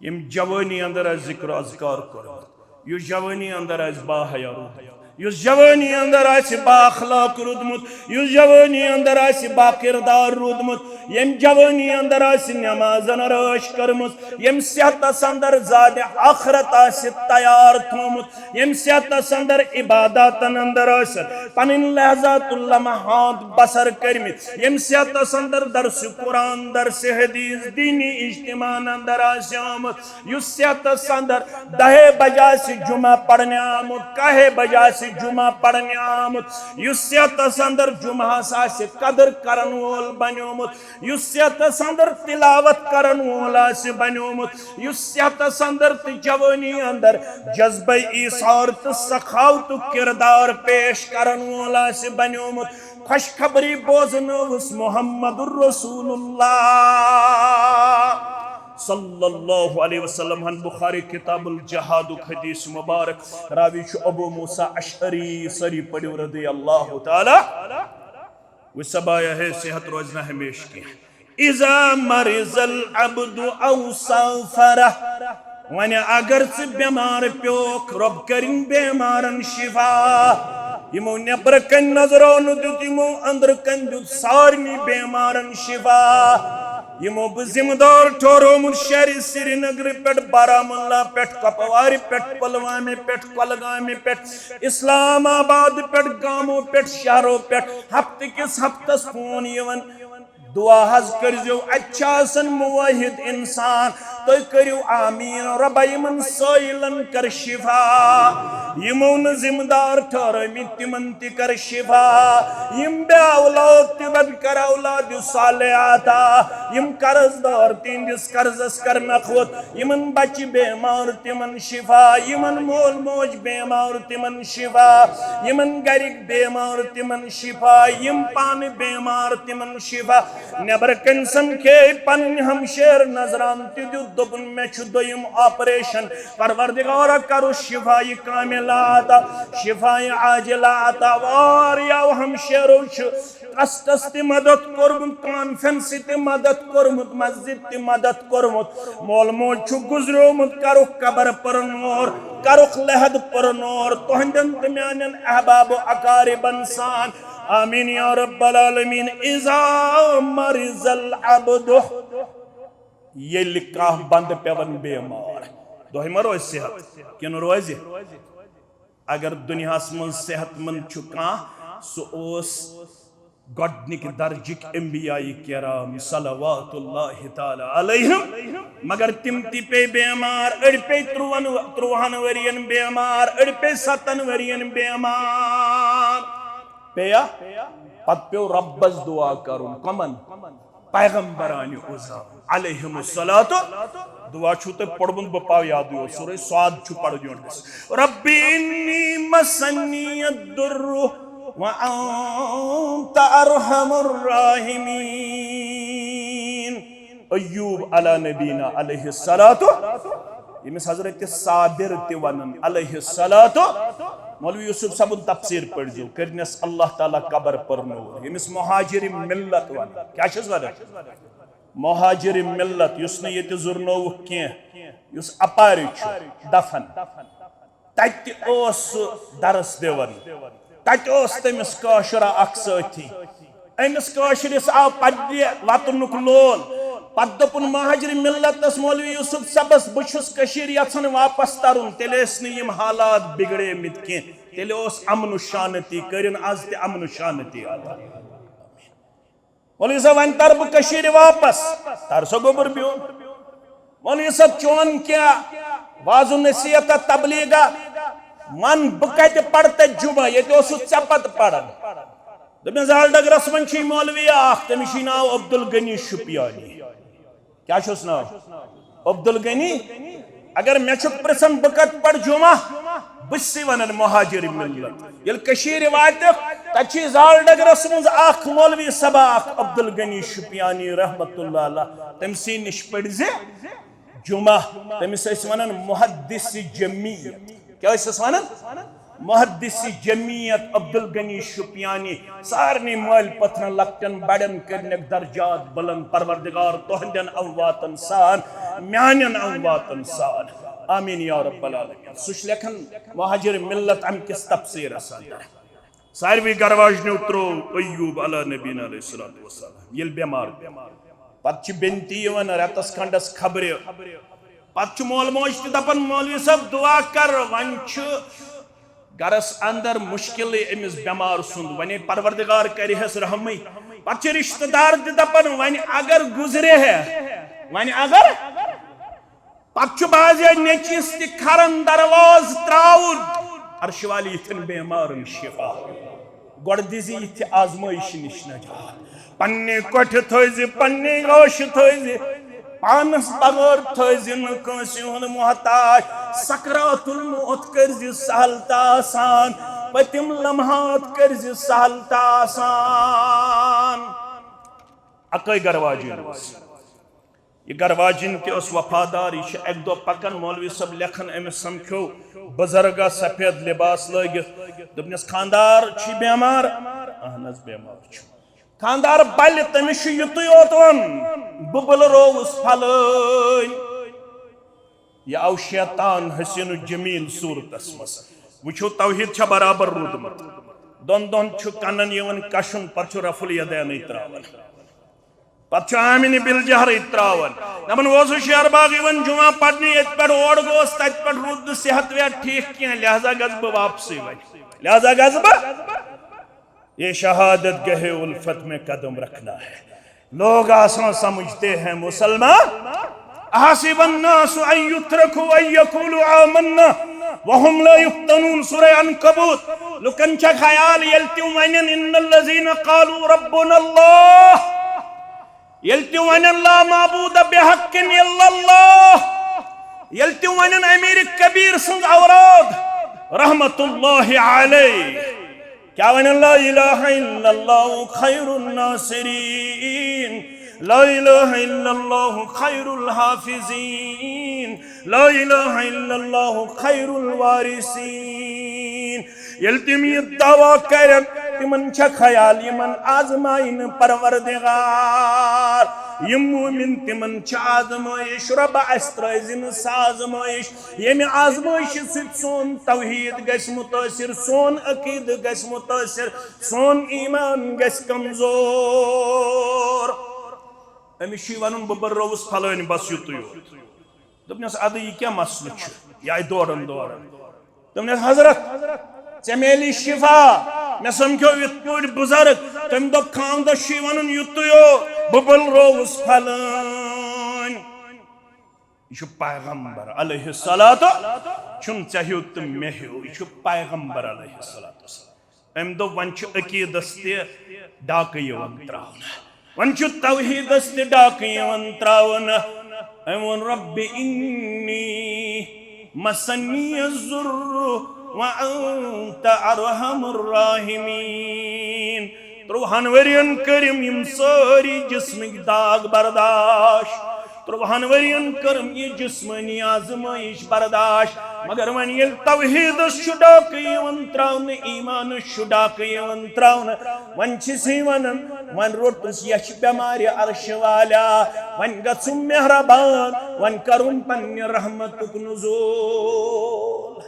یِم جوٲنی اندر آسہِ ذکر و اذکار کوٚرمُت، یُس جوٲنی اندر آسہِ باحیا روٗدمُت، یُس جوٲنی اندر آسہِ با اخلاق روٗدمُت، یُس جوٲنی اندر آسہِ با کردار روٗدمُت، ییٚمہِ جوٲنی اندر آسہِ نمازن رٲچھ کٔرمٕژ، ییٚمہِ صحتس اندر زادِ آخرت آسہِ تیار تھوٚومُت، ییٚمہِ صحتس اندر عباداتن اندر آسہِ پنٕنۍ لحظات اللمحات بسر کٔرمٕتۍ، ییٚمہِ صحتس اندر درس قرآن، درس حدیث، دینی اجتماعن اندر آسہِ آمُت، یُس صحتس اندر دہے بجہ آسہِ جمعہ پرنہِ آمُت، کاہے بجہ آسہِ جمعہ پرنہِ آمُت، یُس صحتس اندر جمعہس آسہِ قدر کرن وول بنیومُت، یُس صحتس اندر تلاوت کرن وول آسہِ بنیومُت، یُس صحتس اندر تہٕ جوٲنی اندر جذبہ ایثار تہٕ سخاوتُک کردار پیش کرن وول آسہِ بنیومُت، خوشخبری بوزنٲوٕس محمد رسول اللہ صلی اللہ علیہ وسلم ہن۔ بخاری کتاب الجہادُک حدیث مبارک، راوی چھُ ابو موسیٰ اشعری، سٲری پٔرِو رضی اللہ تعالیٰ۔ وۄنۍ سبایا ہے صحت روزِ نہٕ ہمیشہِ کینٛہہ۔ اذا مرض العبد او سافر۔ وۄنۍ اگر ژٕ بٮ۪مار پیوکھ، رۄب کٔرِن بٮ۪مارن شفا۔ یِمو نٮ۪برٕ کنۍ نظرو نہٕ دیُت، یِمو أنٛدرٕ کنۍ دیُت سارنٕے بٮ۪مارن شفا۔ یِمو بہٕ ذمہٕ دار ٹھہرومُت شہرِ سرینگرٕ پٮ۪ٹھ، بارہمولہ پٮ۪ٹھ، کۄپوارِ پٮ۪ٹھ، پلوامہِ پٮ۪ٹھ، کۄلگامہِ پٮ۪ٹھ، اسلام آباد پٮ۪ٹھ، گامو پٮ۪ٹھ، شہرو پٮ۪ٹھ، ہفتہٕ کِس ہفتس فون یِوان۔ دعا حظ کٔرزیو، اتہِ چھِ آسان موحد انسان، تُہۍ کٔرِو آمیٖن، رۄبا یِمن سٲیلن کر شفا، یِمو نہٕ ذمہٕ دار ٹھہرٲومٕتۍ تِمن تہِ کر شفا، یِم بے اولاد تِمن کر اولاد صالح عطا، یِم قرض دار تِہنٛدِس قرضس کر نکھوت، یِمن بچہِ بیمار تِمن شفا، یِمن مول موج بیمار تِمن شفا، یِمن گرِکۍ بیمار تِمن شفا، یِم پانہٕ بیمار تِمن شفا۔ نٮ۪برٕ کنۍ سمکھے پنٕنۍ ہمشیر نظران تہِ دیُت، دوٚپُن، مےٚ چھُ دوٚیِم آپریشن۔ پروردگارا، کرُس شفایہِ کاملہ عطا، شفایہِ عاجلہ عطا۔ واریاہو ہمشیرو چھُ ٹرسٹس تہِ مدد کوٚرمُت، کانفرنسہِ تہِ مدد کوٚرمُت، مسجد تہِ مدد کوٚرمُت۔ مول موج چھُ گُزریومُت، کرُکھ قبر پر نور، کرُکھ لحد پر نور۔ تُہنٛدٮ۪ن تہٕ میانٮ۪ن احباب و اقاربن سان۔ آمین یا رب العالمین۔ اذا مرض العبد، ییٚلہِ کانٛہہ بندٕ پٮ۪وان بیمار، دۄہہِ ما روزِ صحت؟ کِنہٕ روزِ؟ اگر دُنیاہَس منٛز صحت مند چھُ کانٛہہ، سُہ اوس گۄڈٕنِکۍ درجٕکۍ انبیاء کرام صلوات اللہ تعالی علیہم۔ مگر تِم تہِ پیٚیہِ بیمار، أڑۍ پیٚیہِ ترٛوہن، ترٛوہن ؤرین بیمار، أڑۍ پیٚیہِ ستن ؤرین بیمار۔ پیٚیا؟ پتہٕ پیوٚو رۄبس دعا کرُن۔ کمن؟ پیغمبرانہِ عظام علیہم الصلوۃ۔ دعا چھُو تۄہہِ پوٚرمُت، بہٕ پاو یاد، یہِ اوس سورہ صاد چھُ پرُن یورٕ گژھِ۔ رب انی مسنی الضر وانت ارحم الراحمین۔ ایوب علی نبینا علیہ الصلوۃ، ییٚمِس حضرت صابر تہِ ونان علیہ الصلوۃ۔ مولوی یوسف صٲبُن تفسیر پٔرزیو، کٔرنس اللہ تعالیٰ قبر پر نور۔ ییٚمِس مہاجر ملت ونان، کیٛاہ چھِس ونان؟ مہاجر ملت، یُس نہٕ ییٚتہِ زُرنووُکھ کینٛہہ، یُس اپارِ چھُ دفن۔ تتہِ اوس سُہ درس دِوان۔ تتہِ اوس تٔمِس کٲشُرا اکھ سٲتھی۔ أمِس کٲشرِس آو پننہِ وطنُک لول۔ پتہٕ دوٚپُن مہاجر ملتس، مولوی یوسف صٲبس، بہٕ چھُس کٔشیٖر یژھان واپس ترُن۔ تیٚلہِ ٲسۍ نہٕ یِم حالات بگڑیمٕتۍ کینٛہہ۔ تیٚلہِ اوس امن و شانتی۔ کٔرِن از تہِ امن و شانتی عطا۔ مولوی صٲب، وۄنۍ تر بہٕ کٔشیٖرِ واپس۔ تر سا گوٚبُر بیوٚن۔ مولوی صٲب، چون کیٛاہ وعظ و نصیحت، تبلیغ؟ ون، بہٕ کتہِ پرٕ تتہِ جمعہ؟ ییٚتہِ اوسُس ژےٚ پتہٕ پران۔ دوٚپمَس، زال ڈگرس منٛز چھُے مولوی اکھ، تٔمِس چھُے ناو عبدالغنی شُپیانی۔ کیٛاہ چھُس ناو؟ عبدالغنی۔ اگر مےٚ چھُکھ پرژھان بہٕ کتہِ پرٕ جمعہ، بہٕ چھُسے ونان مہاجر ملت۔ ییٚلہِ کٔشیٖرِ واتکھ، تتہِ چھُے زال ڈگرس منٛز اکھ مولوی صٲبا اکھ عبدالغنی شُپیانی رحمت اللہ علیہ، تٔمۍ سٕے نِش پٔرزِ جمعہ۔ تٔمِس ٲسۍ ونان محدث جمیت۔ کیٛاہ ٲسِس ونان؟ محدث جمیت عبدالغنی شُپیانی۔ سارنٕے مٲلۍ پٔتھرن، لۄکٹٮ۪ن بڑٮ۪ن کٔرنکھ درجات بلند۔ پروردگار تہنٛدٮ۪ن امواتن سان، میانٮ۪ن امواتن سان۔ آمین یا رب العالمین۔ سُہ چھُ لیکھان مہاجر ملت امہِ کِس تفسیرس اندر۔ ساروی گرواجنیو ترٛوو ایوب علی نبینا علیہ الصلوۃ والسلام ییٚلہِ بٮ۪مار گوٚو۔ پتہٕ چھِ بیٚنہِ تہِ یِوان رٮ۪تس کھنڈس خبرِ۔ پتہٕ چھُ مول موج تہِ دپان، مولوی صٲب دعا کر، وۄنۍ چھُ گرس اندر مشکلٕے أمِس بٮ۪مار سُنٛد، وۄنۍ پروردگار کرِہس رحمٕے۔ پتہٕ چھِ رشتہٕ دار تہِ دپان، وۄنۍ اگر گُزرِ ہے، وۄنۍ اگر۔ پتہٕ چھُ بعضے نیٚچوِس تہِ کھران دروازٕ تراوُن، عرشہِ والہِ یِتھٮ۪ن بیمارن شفا۔ گۄڈٕ دِزِ یِتھِ آزمٲیشہِ نِش نجات۔ پننہِ کۄٹھِ تھٲوزِ، پننہِ عٲشہِ تھٲوزِ، پانس بغٲر تھٲوزِ نہٕ کٲنٛسہِ ہُنٛد محتاج۔ سکرات الموت کٔرزِ سہل تہٕ آسان، پٔتِم لمحات کٔرزِ سہل تہٕ آسان۔ اکٲے گرواجِنۍ ٲس۔ یہِ گرواجِنۍ تہِ ٲس وفادار۔ یہِ چھِ اکہِ دۄہ پکان، مولوی صٲب لیکھان، أمِس سمکھیو بُزرگا سفید لباس لٲگِتھ۔ دوٚپنس، خاندار چھُے بیمار؟ اہن حظ، بیمار چھُ۔ خاندار بلہِ، تٔمِس چھُ یُتُے یوت وَن، بہٕ بُلرووُس پھلٲنۍ۔ یہِ آو شیطان حسین و جمیل صورتس منٛز۔ وٕچھِو، توحید چھا برابر روٗدمُت؟ دۄن دۄہن چھُ کنن یِوان کشُن، پتہٕ چھُ رفع الیدینٕے تراوان۔ پتہٕ چھُ آمینہِ بالجہرٕے تراوان۔ دپان اوسُس شیر باغ یِوان جمعہ پرنہِ، ییٚتہِ پٮ۪ٹھ اورٕ گوس، تتہِ پٮ۪ٹھ روٗد نہٕ صحت ویت ٹھیک کینٛہہ، لہذا گژھٕ بہٕ واپسٕے وۄنۍ، لہذا گژھٕ بہٕ۔ یہ شہادت گہے الفت میں قدم رکھنا ہے۔ لوگ آسان سمجھتے ہیں مسلمان، احسب الناس ان یترکوا ان یقولوا آمنا وهم لا یفتنون، سورہ عنکبوت۔ لُکن چھا خیال، ییٚلہِ تِم ونن، ان الذین قالوا ربنا اللہ، ییٚلہِ تِم ونن لا معبود بحق الا اللہ، ییٚلہِ تِم ونن امیر کبیر سٕنٛز اولاد رحمت اللہ علیہ، کیٛاہ ونن؟ لا الہ الا اللہ خیر الناصرین، لا الہ الا اللہ خیر الحافظین، لا الہ الا اللہ خیر الوارثین۔ ییٚلہِ تِم یہِ دعویٰ کرن، تِمن چھا خیال یِمن آزمایہِ نہٕ پروردگار؟ یِم مومن، تِمن چھِ آزمٲیش، رۄبہ اسہِ ترٲوزِ نہٕ سۄ آزمٲیش ییٚمہِ آزمٲیشہِ سۭتۍ سون توحید گژھِ مُتٲثر، سون عقیدٕ گژھِ مُتٲثر، سون ایمان گژھِ کمزور۔ أمِس چھُے ونُن، بہٕ بُلرووُس پھلٲنۍ، بس یُتُے یوت۔ دوٚپنَس، "اَدٕ یہِ کیٛاہ مسلہٕ چھُ؟ یہِ آیہِ دوران دوران۔" دوٚپنَس، "حضرت، ژےٚ میلی شفا، مےٚ سمکھیو یِتھ پٲٹھۍ بُزرگ، تٔمۍ دوٚپ خانٛدرس چھُ یہِ وَنُن یُتُے یو، بہٕ بُلرووُس فلٲنۍ۔" یہِ چھُ پیغمبر علیہ الصلوۃ، چھُنہٕ ژےٚ ہیوٗ تہٕ مےٚ ہیوٗ، یہِ چھُ پیغمبر علیہ الصلوۃ والسلام۔ أمۍ دوٚپ، "وۄنۍ چھُ عقیٖدس تہِ ڈاکہٕ یِوان تراونہٕ، وۄنۍ چھُ توحیٖدس تہِ ڈاکہٕ یِوان تراونہٕ۔" أمۍ ووٚن، "رب انی مسنی الضر وانت ارحم الراحمین۔" ترٛوہن ؤرین کٔرِم یِم سٲری جسمٕکۍ داغ برداشت، ترٛوہن ؤرین کٔرٕم یہِ جسمٲنی آزمٲیش برداشت، مگر وۄنۍ ییٚلہِ توحیٖدس چھُ ڈاکہٕ یِوان تراونہٕ، ایٖمانس چھُ ڈاکہٕ یِوان تراونہٕ، وۄنۍ چھِ سٕے ونان، وۄنۍ روٚٹُس یچھ بٮ۪مارِ عرشہِ والا، وۄنۍ گژھُم مہربان، وۄنۍ کرُم پننہِ رحمتُک نزول۔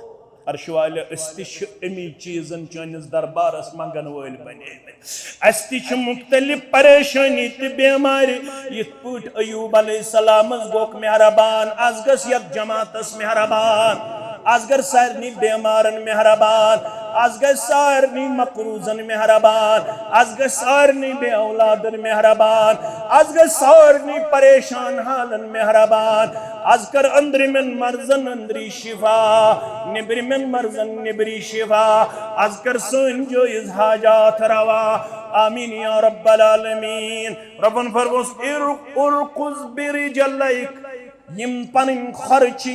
عرشہِ والہِ، أسۍ تہِ چھِ اَمی چیٖزن چٲنِس دربارس منٛگن وٲلۍ بنیمٕتۍ۔ اَسہِ تہِ چھِ مُختٔلِف پریشٲنی تہٕ بیمارِ۔ یِتھ پٲٹھۍ ایوب علیہ السلامس گوٚکھ مہربان، از گژھ یتھ جماعتس مہربان، از کر سارنٕے بیمارن مہربان، از گژھ سارنٕے مقروضن مہربان، از گژھ سارنٕے بے اولادن مہربان، از گژھ سارنٕے پریشان حالن مہربان۔ از کر أنٛدرِمٮ۪ن مرضن أنٛدری شفا، نیٚبرِمٮ۪ن مرضن نیٚبری شفا۔ از کر سٲنۍ جٲیز حاجات روا۔ آمین یا رب العالمین۔ ربن فرموس، "ار-، ارکض برجلیک"، یِم پنٕنۍ کھۄر چھِ،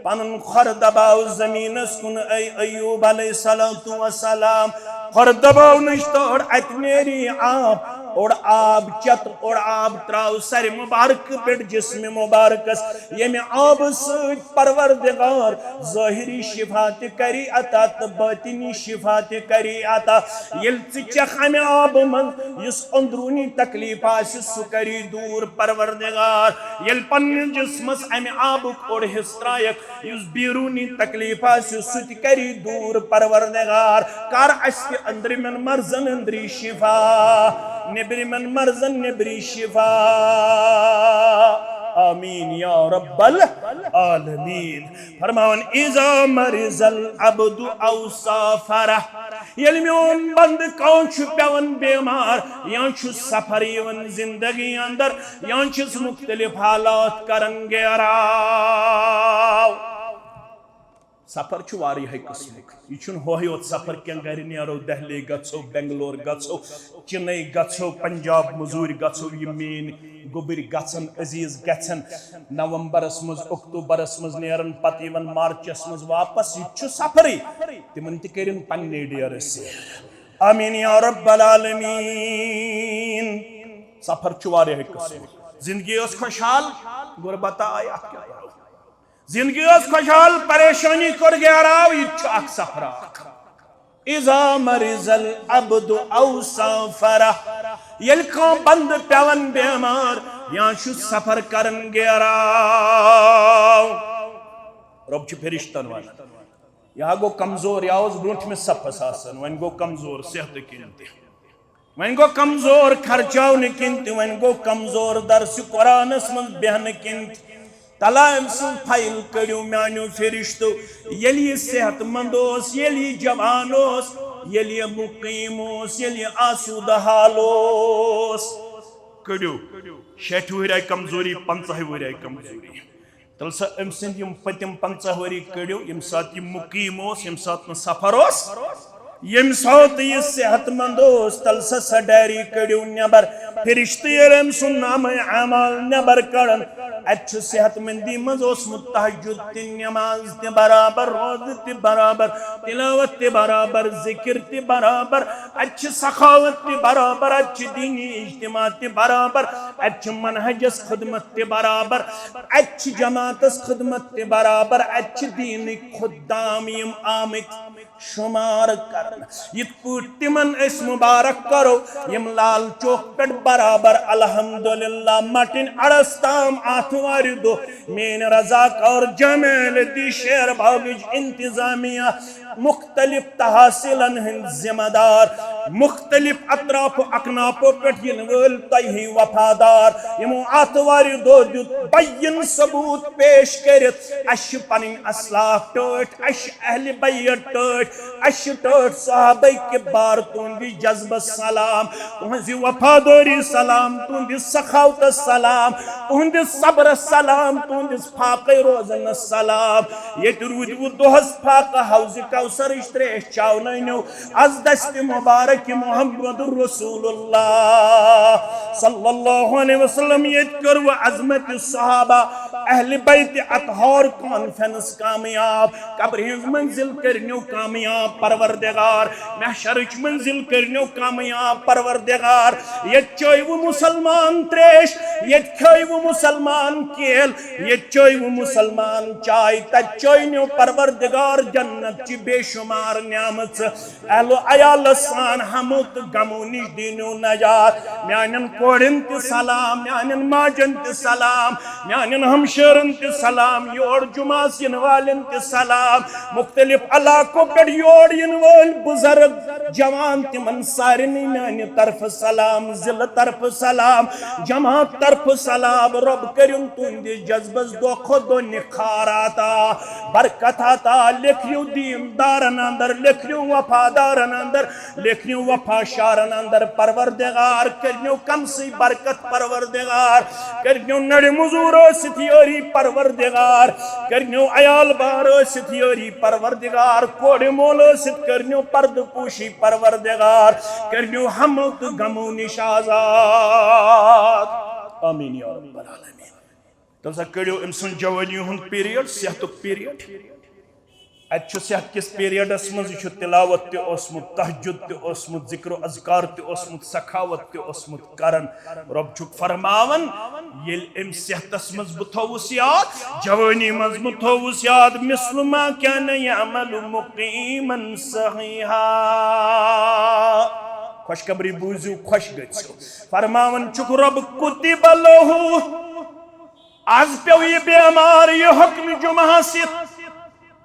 پنُن کھۄر دباو زمینس کُن، اے ایوب علیہ الصلوۃ والسلام، کھۄر دباونٕچ تٲر، اتہِ نیری آب، اوٚڑ آب چتھ، اوٚڑ آب تراو سرِ مبارکہٕ پٮ۪ٹھ جسمِ مبارکس۔ ییٚمہِ آبہٕ سۭتۍ پروردگار ظٲہری شفا تہِ کری عطا تہٕ باطنی شفا تہِ کری عطا۔ ییٚلہِ ژٕ چکھ امہِ آبہٕ منٛز، یُس اندروٗنی تکلیف آسہِ، سُہ کری دوٗر پروردگار۔ ییٚلہِ پننِس جسمس امہِ آبُک اوٚڑ حصہٕ ترایکھ، یُس بیرونی تکلیف آسہِ، سُہ تہِ کری دوٗر پروردگار۔ کر اسہِ تہِ أنٛدرِمٮ۪ن مرضن أنٛدری شفا، نیٚبرِمٮ۪ن مرضن نیٚبری شفا۔ آمین یا رب العالمین۔ فرماوان، "اذا مرض العبد او سافر"، ییٚلہِ میون بندٕ کانٛہہ چھُ پٮ۪وان بیمار یا چھُ سفر یِوان زندگی اندر، یا چھِس مختلف حالات کران گیراو۔ سفر چھُ واریاہے قٕسمُک۔ یہِ چھُنہٕ ہۄہے یوت سفر کینٛہہ، گرِ نیرو، دہلی گژھو، بنگلور گژھو، چِنَے گژھو، پنجاب مٔزوٗرۍ گژھو، یِم میٛٲنۍ گوٚبٕرۍ گژھن، عزیٖز گژھن۔ نومبرس منٛز، اکتوبرس منٛز نیرن، پتہٕ یِون مارچس منٛز واپس۔ یہِ تہِ چھُ سفرٕے۔ تِمن تہِ کٔرِن پننہِ ڈیرٕ سیر۔ آمین یا رب العالمین۔ سفر چھُ واریاہے قٕسمُک۔ زندگی ٲس خۄشحال، غربت آیہِ، اتھ کیٛاہ کرو؟ زندگی ٲس خۄشحال، پریشٲنی کوٚر گیراو، یہِ تہِ چھُ اکھ سفرا اکھ۔ اذا مرض العبد او سافر، ییٚلہِ کانٛہہ بندٕ پٮ۪وان بیمار یا چھُ سفر کران گیراو، رۄب چھُ فرشتن ونان، "یہِ ہا گوٚو کمزور، یہِ اوس برونٛٹھمِس صفس آسان، وۄنۍ گوٚو کمزور صحتہٕ کِنۍ تہِ۔" وۄنۍ گوٚو کمزور خرچاونہٕ کِنۍ تہِ، وۄنۍ گوٚو کمزور درسِ قرآنس منٛز بیہنہٕ کِنۍ تہِ۔ تلا أمۍ سٕنٛز فایل کٔڑِو میانیو فرشتو۔ ییٚلہِ یہِ صحت مند اوس، ییٚلہِ یہِ جوان اوس، ییٚلہِ یہِ مقیم اوس، ییٚلہِ یہِ آسودٕ حال اوس، کٔڑِو۔ شیٹھِ وُہرۍ آیہِ کمزوری، پنٛژاہہِ وُہرۍ آیہِ کمزوری۔ تیٚلہِ سا أمۍ سٕنٛدۍ یِم پٔتِم پنٛژاہ ؤری کٔڑِو، ییٚمہِ ساتہٕ یہِ مُقیٖم اوس، ییٚمہِ ساتہٕ نہٕ سفر اوس، ییٚمہِ ساتہٕ یہِ صحت مند اوس، تیٚلہِ سا سۄ ڈایری کٔڑِو نٮ۪بر۔ فرشتہٕ ییٚلہِ أمۍ سُنٛد نامہ اعمال نٮ۪بر کڑن، اَتہِ چھُ صحت مندی منٛز اوسمُت تہجد تہِ، نماز تہِ برابر، روزٕ تہِ برابر، تلاوت تہِ برابر، ذکر تہِ برابر، اَتہِ چھِ سخاوت تہِ برابر، اَتہِ چھِ دینی اجتماع تہِ برابر، اَتہِ چھِ منہجس خدمت تہِ برابر، اَتہِ چھِ جماعتس خدمت تہِ برابر، اَتہِ چھِ دیٖنٕکۍ خدام یِم آمٕتۍ۔ شمار کرنہٕ۔ یِتھ پٲٹھۍ تِمن أسۍ مبارک کرو، یِم لال چوک پٮ۪ٹھ برابر الحمدللہ مٹِن اڑس تام آتھوارِ دۄہ میٲنۍ رضاکار جمال دی شیر باغٕچ انتظامیہ، مختلف تحصیلن ہٕنٛدۍ ذمہ دار، مختلف اطراف و اکنافو پٮ۪ٹھ یِنہٕ وٲلۍ تۄہہِ ہِوۍ وفادار، یِمو آتھوارِ دۄہ دیُت بیان ثبوت پیش کٔرِتھ، اَسہِ چھِ پنٕنۍ اسلاف ٹٲٹھۍ، اَسہِ چھِ اہل بیت ٹٲٹھۍ، اَسہِ چھِ ٹٲٹھۍ صحابہ کبار، تُہنٛدِ جذبس سلام، تُہنٛزِ وفادٲری سلام، تُہنٛدِ سخاوتس سلام، تُہنٛدِ صبرس سلام، تُہنٛدِس فاقے روزنس سلام۔ ییٚتہِ روٗدوٕ دۄہس فاقہٕ حوض کوثرٕچ تریش چاونٲنِو۔ از دست مبارک محمد رسول اللہ صلی اللہ علیہ وسلم۔ ییٚتہِ کٔروٕ عظمت صحابہ اہل بیت اطہار کانفرنس کامیاب۔ قبرِ ہٕنٛز منزل کٔرنیو کامیاب پروردگار، محشرٕچ منزل کٔرنیو کامیاب پروردگار۔ ییٚتہِ چٲیوٕ مسلمان تریش، ییٚتہِ کھٲیوٕ مسلمان کیل، ییٚتہِ چٲیوٕ مسلمان چاے، تتہِ چٲینیو پروردگار جنت چہِ بے شمار نعمژٕ۔ اہل و عیال سان ہمو تہٕ غمو نِش دینیو نجات۔ میانٮ۪ن کورٮ۪ن تہِ سلام، میانٮ۪ن ماجن تہِ سلام، میانٮ۪ن ہمشیرن تہِ سلام، یور جمعس یِنہٕ والٮ۪ن تہِ سلام، مختلف علاقو پٮ۪ٹھ یور یِنہٕ وٲلۍ بُزرگ جوان، تِمن سارنٕے میانہِ طرفہٕ سلام، ضلعہٕ طرفہٕ سلام، جماعت طرفہٕ سلام۔ رۄب کٔرِن تُہنٛدِس جذبس دۄہ کھۄتہٕ دۄہ نکھار عطا، برکت عطا۔ لیکھنیو دیندارن اندر، لیکھنیو وفادارن اندر، لیکھنیو وفا شارن اندر پروردگار، کٔرنیو کمسٕے برکت پروردگار، کٔرنیو نڑِ مزور ٲسِتھ یٲری پروردگار، کٔرنیو عیال بار ٲسِتھ یٲری پروردگار، کورِ مول ٲسِتھ کٔرنیو پردٕ پوشی پروردگار، کٔرنیو ہمو تہٕ غمو نِش آزاد۔ آمین یا رب العالمین۔ تَلہٕ سا کٔڑِو أمۍ سُنٛد جوٲنی ہُنٛد پیریڈ، صحتُک پیریڈ۔ اَتہِ چھُ صحت کِس پیریڈس منٛز، یہِ چھُ تلاوت تہِ اوسمُت، تہجد تہِ اوسمُت، ذکر و اذکار تہِ اوسمُت، سخاوت تہِ اوسمُت کران۔ رۄب چھُکھ فرماوان، ییٚلہِ أمۍ صحتس منٛز بہٕ تھووُس یاد، جوٲنی منٛز بہٕ تھووُس یاد، مثل ما كان يعمل مقيما صحيحا۔ خوشخبری بوٗزِو، خۄش گٔژھِو۔ فرماوان چھُکھ رۄب، كتب له۔ از پیوٚو یہِ بیمار، یہِ ہیوٚک نہٕ جمعہ ہس یِتھ۔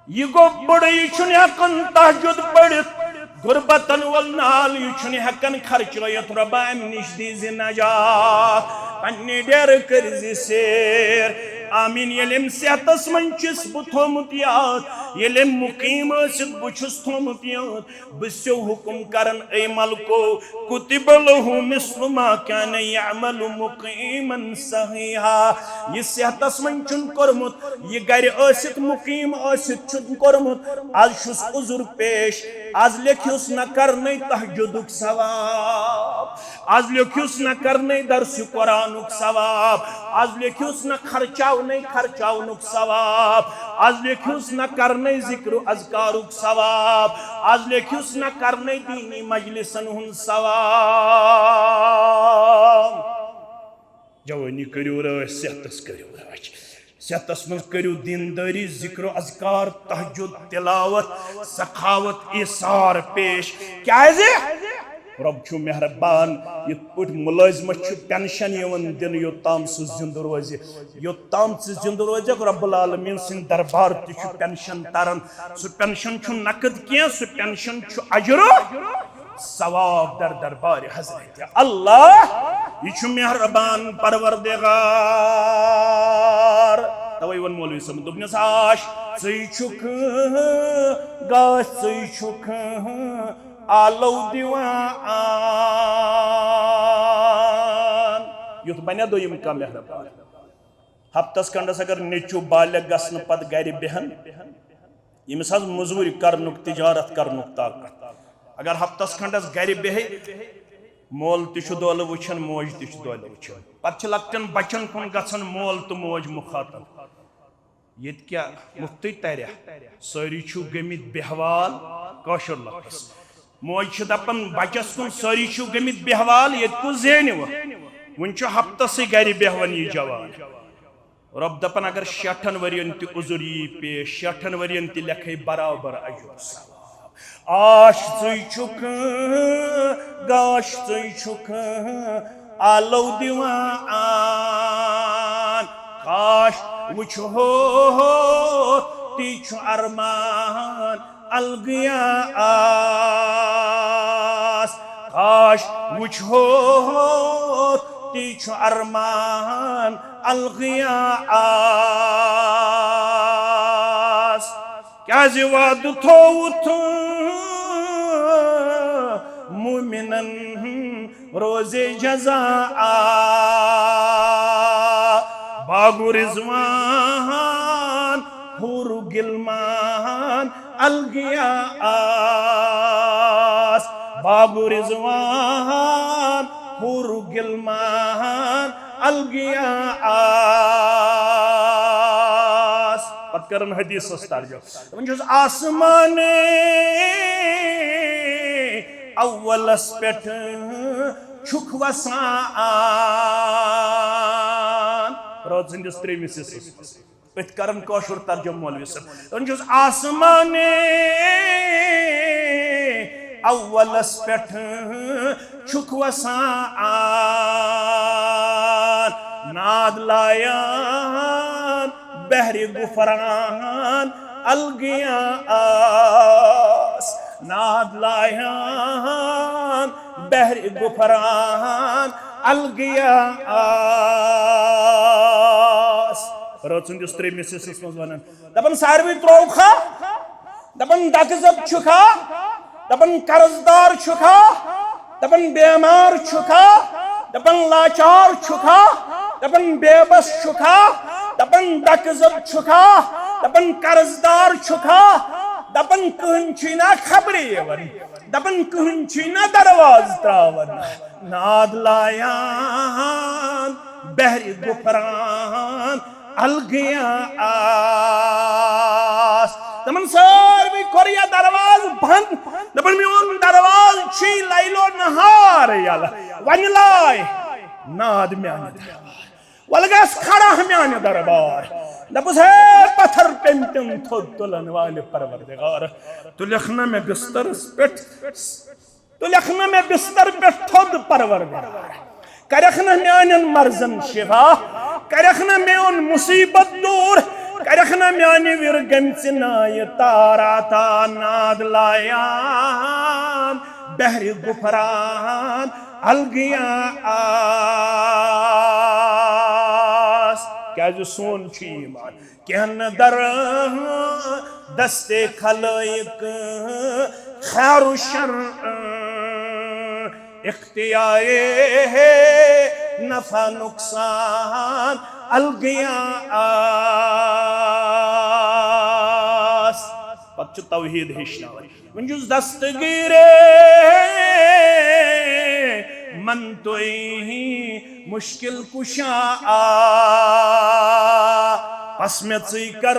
یہِ گوٚو بُڑٕ، یہِ چھُنہٕ ہٮ۪کان تہجد پٔرِتھ۔ غربتن وول نال، یہِ چھُنہٕ ہٮ۪کان خرچٲیِتھ۔ رۄبا، امہِ نِش دیٖزِ نجات، پننہِ ڈیرٕ کٔرزِ سیر۔ آمین۔ ییٚلہِ أمۍ صحتس منٛز چھُس بہٕ تھوٚمُت یاد، ییٚلہِ أمۍ مُقیٖم ٲسِتھ بہٕ چھُس تھوٚمُت یاد، بہٕ چھُسو حُکُم کران، اے ملکو، كتب له مثل ما كان يعمل مقيما صحيحا۔ یہِ صحتس منٛز چھُنہٕ کوٚرمُت، یہِ گرِ ٲسِتھ مُقیٖم ٲسِتھ چھُنہٕ کوٚرمُت، از چھُس عذر پیش، از لیکھِوس نہ کرنَے تہجدُک ثواب، از لیکھِوس نہ کرنَے درسِ قرآنُک ثواب، از لیکھِوس نہ خرچاونَے خرچاونُک ثواب، از لیکھِوس نہ کرنَے ذکر و اذکارُک ثواب، از لیکھِوس نہ کرنَے دینی مجلسن ہُنٛد ثواب۔ جوٲنی کٔرِو رٲچھ، صحتس کٔرِو رٲچھ۔ صحتس منٛز کٔرِو دیندٲری، ذکر و اذکار، تہجد، تلاوت، سخاوت، ایثار پیش۔ کیازِ؟ رۄب چھُ مہربان، یِتھ پٲٹھۍ مُلٲزمس چھُ پینشن یِوان دِنہٕ، یوٚتام سُہ زِندٕ روزِ، یوٚتام ژٕ زِندٕ روزکھ، رۄب العالمین سٕنٛدِ دربار تہِ چھُ پینشن تران۔ سُہ پینشن چھُنہٕ نقد کینٛہہ، سُہ پینشن چھُ اجر و ثواب در دربارِ حضرت اللہ۔ یہِ چھُ مہربان پروردگار۔ توے ووٚن مولوی صٲبن، دوٚپنس، آش ژٕے چھُکھ، گاش ژٕے چھُکھ آلو دِوان۔ یُتھ بنیا دوٚیِم کانٛہہ مہربان۔ ہفتس کھنڈس اگر نیٚچو بالغ گژھنہٕ پتہٕ گرِ بیہن، ییٚمِس حظ مٔزوٗرۍ کرنُک، تجارت کرنُک طاقت، اگر ہفتس کھنڈس گرِ بیہہِ، مول تہِ چھُ دۄلہٕ وٕچھان، موج تہِ چھُ دۄلہٕ وٕچھان۔ پتہٕ چھِ لۄکٹٮ۪ن بچن کُن گژھان مول تہٕ موج مُخاطب۔ ییٚتہِ کیٛاہ مُفتٕے ترِ؟ سٲری چھِو گٔمٕتۍ بیہوال، کٲشُر لفظ۔ موج چھِ دپان بچس کُن، سٲری چھِو گٔمٕتۍ بیہوال، ییٚتہِ کُس زینہِ وۄنۍ؟ وُنہِ چھُ ہفتسٕے گرِ بیہوان یہِ جوان۔ رۄب دپان، اگر شیٹھن ؤرین تہِ عذر یی پیش، شیٹھن ؤرین تہِ لیکھے برابر اجر ثواب۔ آش ژٕے چھُکھ، گاش ژٕے چھُکھ، آلو دِوان۔ کاش وٕچھہوتھ، تی چھُ ارمان الگیا آس۔ کاش وٕچھہوتھ، تی چھُ ارمان الگیا آس۔ کیازِ وعدٕ تھووُتھ مومنن روزے جزا آ۔ باغ و رضوان، حور و گلمان الگیا آس۔ باغ و رضوان، حور و گلمان الگیا آس۔ پتہٕ کرن حدیثس ترجمہ۔ دپان چھُس آسمان اولس پٮ۪ٹھ چھُکھ وسان۔ رٲژ ہٕنٛدِس ترٛیٚیمِس حصس منٛز۔ أتھۍ کرن کٲشُر ترجمہٕ مولوی صٲب۔ دپان چھُس آسمان اولس پٮ۪ٹھ چھُکھ وسان۔ ناد لایان بحر غفران الگیا آس۔ ناد لایان بحر غفران الگیا آس۔ رٲژ ہٕنٛدِس ترٛیٚیمِس حصس منٛز ونان۔ دپان ساروی ترٛووکھا؟ دپان دکہٕ زب چھُکھا؟ دپان قرض دار چھُکھا؟ دپان بیمار چھُکھا؟ دپان لاچار چھُکھا؟ دپان بے بس چھُکھا؟ دپان دکہٕ زب چھُکھا؟ دپان قرض دار چھُکھا؟ دپان کٕہٕنۍ چھُے نہ خبرے یِوان، دپان کٕہٕنۍ چھُے نہ دروازٕ تراوان۔ ناد لایان بحر غفران الگیا آس۔ تمن ساروی کوٚر یہِ دروازٕ بنٛد۔ دپان میون دروازٕ چھُے لیل و نہار یلہٕ۔ وۄنۍ لاے ناد میانہِ دربار۔ ولہٕ گژھ کھڑا میانہِ دربار۔ دپُس ہے پتھر پیٚمتٮ۪ن تھوٚد تُلن والہِ پروردگار۔ تُلکھ نہ مےٚ بسترس پٮ۪ٹھ تُلکھ نہ مےٚ بستر پٮ۪ٹھ تھوٚد پروردگار۔ کرکھ نہ میانٮ۪ن مرضن شفا، کرکھ نہ میون مصیبت دور، کرکھ نہ میانہِ وِر گٔمژِ نایہِ تار عطا۔ ناد لایان بحر غفران الگیا آس۔ کیازِ سون چھُ ایمان۔ کینٛہہ نہٕ در دستِ خلٲیق خیر و شر، اختیار نفع نقصان الگیا آس۔ پتہٕ چھُ توحید ہیٚچھناوان۔ وۄنۍ چھُس دستگیٖر من تُہی مشکل کشا آ، پس مےٚ ژٕے کر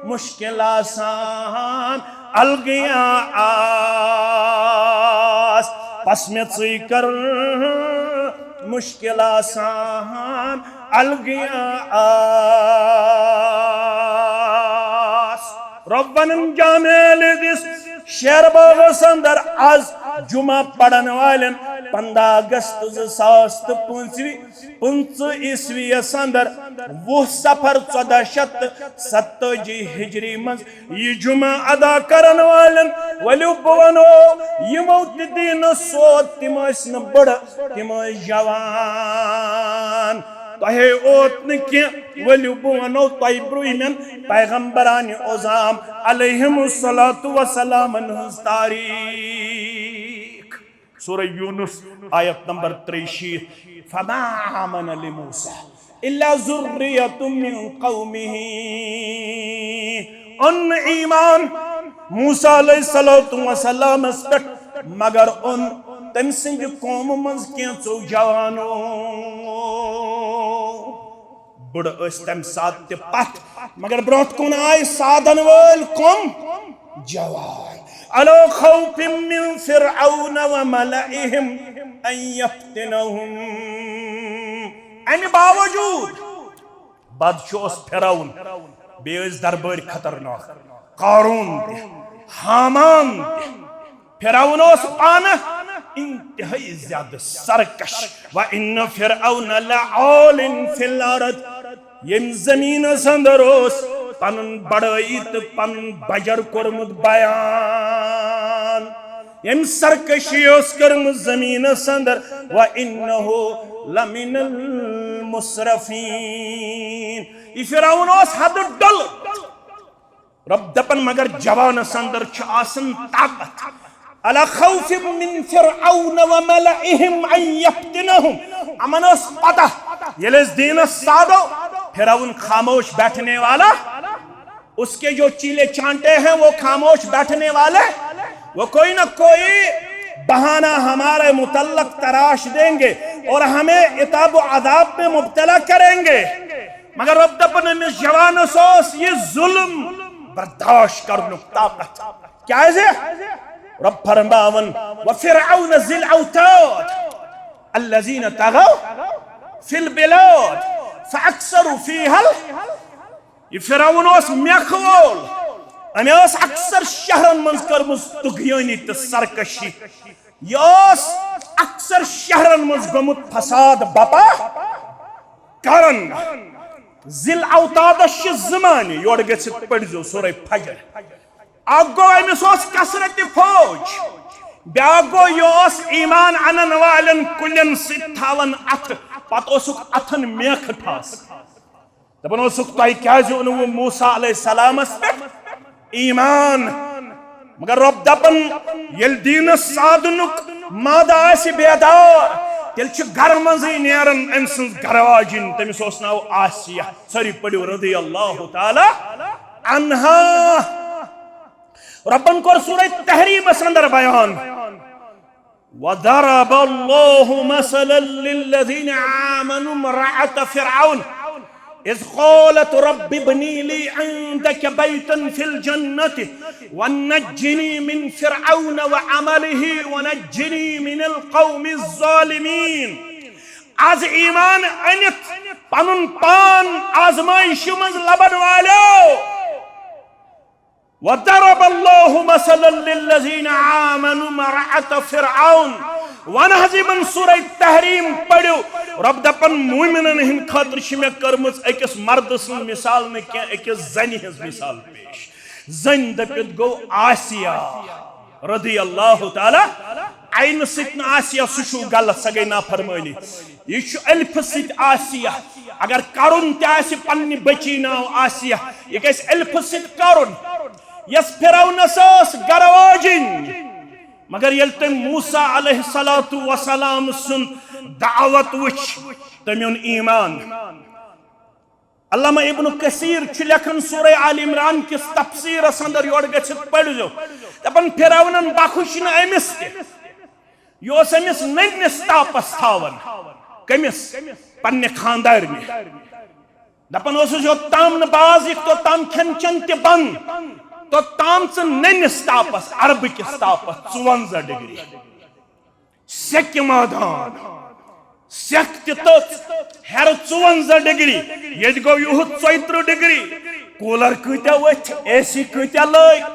مشکل آسان الگیا آس، پس مےٚ ژٕے کر مشکل آسان الگیا آس۔ رۄب ونان جامع علی دِس شیر باغس اندر از جمعہ پرن والٮ۪ن پندہ اگست زٕ ساس تہٕ پٕنٛژٕ، پٕنٛژٕ عیسویس اندر وُہ صفر ژۄدہ شیٚتھ تہٕ ستٲجی ہجری منٛز یہِ جمعہ ادا کرن والٮ۪ن، ؤلِو بہٕ ونو، یِمو تہِ دی نہٕ سوت، تِم ٲسۍ نہٕ بٕڑٕ، تِم ٲسۍ جوان۔ تۄہے اوت نہٕ کینٛہہ، ؤلِو بہٕ ونو تۄہہِ برٛونٛہمٮ۪ن پیغمبرانِ عظام علیہم الصلوۃ والسلامن ہٕنٛز تاریخ۔ سورہ یونس، آیت نمبر تریہِ شیٖتھ۔ فما آمن لموسیٰ الا ذریۃ من قومہ۔ اوٚن ایمان موسیٰ علیہ الصلوۃ والسلامس پٮ۪ٹھ، مگر اوٚن تٔمۍ سٕنٛدِ قومہٕ منٛز کینٛژو جوانو۔ بٕڑٕ ٲسۍ تَمہِ ساتہٕ تہِ پَتھ، مگر برٛونٛٹھ کُن آے سادن وٲلۍ کم؟ جوان۔ علی خوف من فرعون وملئهم ان یفتنهم۔ اَمہِ باوجوٗد بد چھُ اوس فرعون، بیٚیہِ ٲسۍ دربٲرۍ خطرناک، قارون تہِ، ہامان تہِ۔ فرعون اوس پانہٕ انتہٲئی زیادٕ سرکش۔ وَإِنَّ فِرْعَوْنَ لَعَالٍ فِي الْأَرْضِ۔ ییٚمۍ زٔمیٖنَس اندر اوس پنُن بڑٲیی تہٕ پنُن بجر کوٚرمُت بیان، ییٚمۍ سرکشی ٲس کٔرمٕژ زٔمیٖنَس اندر، وَإِنَّهُ لَمِنَ الْمُسْرِفِينَ۔ یہِ فرعون اوس حدٕ ڈوٚل۔ رب دپان، مگر جوانس اندر چھُ آسان طاقت۔ الا خوف من فرعون وملئهم ان يفتنهم۔ یِمن ٲس پتہ، ییٚلہِ أسۍ دیٖنس سادو، فرعون خاموش بیٹھنے والا، اس کے جو چیلے چانٹے ہیں وہ خاموش بیٹھنے والے، وہ کوئی نہ کوئی بہانہ ہمارے متعلق تراش دیں گے اور ہمیں عتاب و عذاب میں مبتلا کریں گے۔ مگر رب دپان، أمِس جوانس اوس یہِ ظلم برداشت کرنُک طاقت۔ کیازِ؟ رب فرماوان، وفرعون ذی الاوتاد الذین طغوا فی البلاد فاکثروا فیہا ال-، یہِ فرعون اوس میکھٕ وول، أمۍ ٲس اکثر شہرن منٛز کٔرمٕژ طغیٲنی تہٕ سرکشی۔ یہِ اوس اکثر شہرن منٛز گوٚمُت فساد بپا کرن۔ ذی الاوتادس چھِ زٕ معنی، یورٕ گٔژھِتھ پٔرۍزیو سورہ فجر۔ اکھ گوٚو، أمِس اوس کثرت فوج، بیاکھ گوٚو، یہِ اوس ایمان انن والٮ۪ن کُلٮ۪ن سۭتۍ تھاوان اتھٕ، پتہٕ اوسُکھ اتھن میکھٕ ٹھاس۔ دپان اوسُکھ، تۄہہِ کیازِ اوٚنوُ موسیٰ علیہ السلامس پٮ۪ٹھ ایمان؟ مگر رب دپان، ییٚلہِ دیٖنس سادنُک مادٕ آسہِ بیدار، تیٚلہِ چھِ گرٕ منٛزٕے نیران أمۍ سٕنٛز گرٕ واجِنۍ، تٔمِس اوس ناو آسیہ۔ سٲری پٔرِو رضی اللہ تعالیٰ عنہا۔ ربن کوٚر سورہ تحریمس اندر بیان، وضرب الله مثلا للذين آمنوا امرأة فرعون إذ قالت رب ابن لي عندك بيتا في الجنة ونجني من فرعون وعمله ونجني من القوم الظالمين۔ از ایمان أنِتھ پنُن پان آزمائشہِ منٛز لبن والٮ۪و، وضرب الله مثلا للذين آمنوا امرأة فرعون۔ وَن حظ یِمن سورہ تحریم پٔرِو۔ رب دپان، مومنن ہٕنٛدِ خٲطرٕ چھِ مےٚ کٔرمٕژ أکِس مردٕ سٕنٛز مثال نہٕ کینٛہہ، أکِس زنہِ ہٕنٛز مثال پیش۔ زٔنۍ دٔپِتھ گوٚو آسیہ رضی اللہ تعالیٰ عنہا۔ سۭتۍ نہٕ آسیہ، سُہ چھُ غلط، سۄ گٔے نافرمٲنی۔ یہِ چھُ الفہٕ سۭتۍ آسیہ۔ اگر کرُن تہِ آسہِ پننہِ بچی ناو آسیہ، یہِ گژھِ الفہٕ سۭتۍ کرُن۔ یۄس فرعونس ٲس گرٕ واجِنۍ، مگر ییٚلہِ تٔمۍ موسیٰ علیہ الصلوۃ والسلام سُنٛد دعوت وٕچھ، تٔمۍ اوٚن ایمان۔ علامہ ابن کثیر چھُ لیکھان سورہ آل عمران کِس تفسیرس اندر، یورٕ گٔژھِتھ پٔرۍزیو، دپان، فرعونن بخش نہٕ أمِس تہِ۔ یہِ اوس أمِس نٔنِس تاپس تھاوان۔ کٔمِس؟ پننہِ خاندارنہِ۔ دپان اوسُس، یوٚت تام نہٕ باز یِکھ، توٚت تام کھٮ۪ن چٮ۪ن تہِ بنٛد، توٚت تام ژٕ نٔنِس تاپس، عربہٕ کِس تاپس، ژُوَنزاہ ڈگری۔ سیٚکہِ مٲدان، سیٚکھ تہِ تٔژ، ہیرٕ ژُوَنزاہ ڈگری، ییٚتہِ گوٚو یُہُس ژۄیہِ ترٕٛہ ڈگری۔ کوٗلر کۭتیاہ ؤتھۍ، اے سی کۭتیاہ لٲگۍ،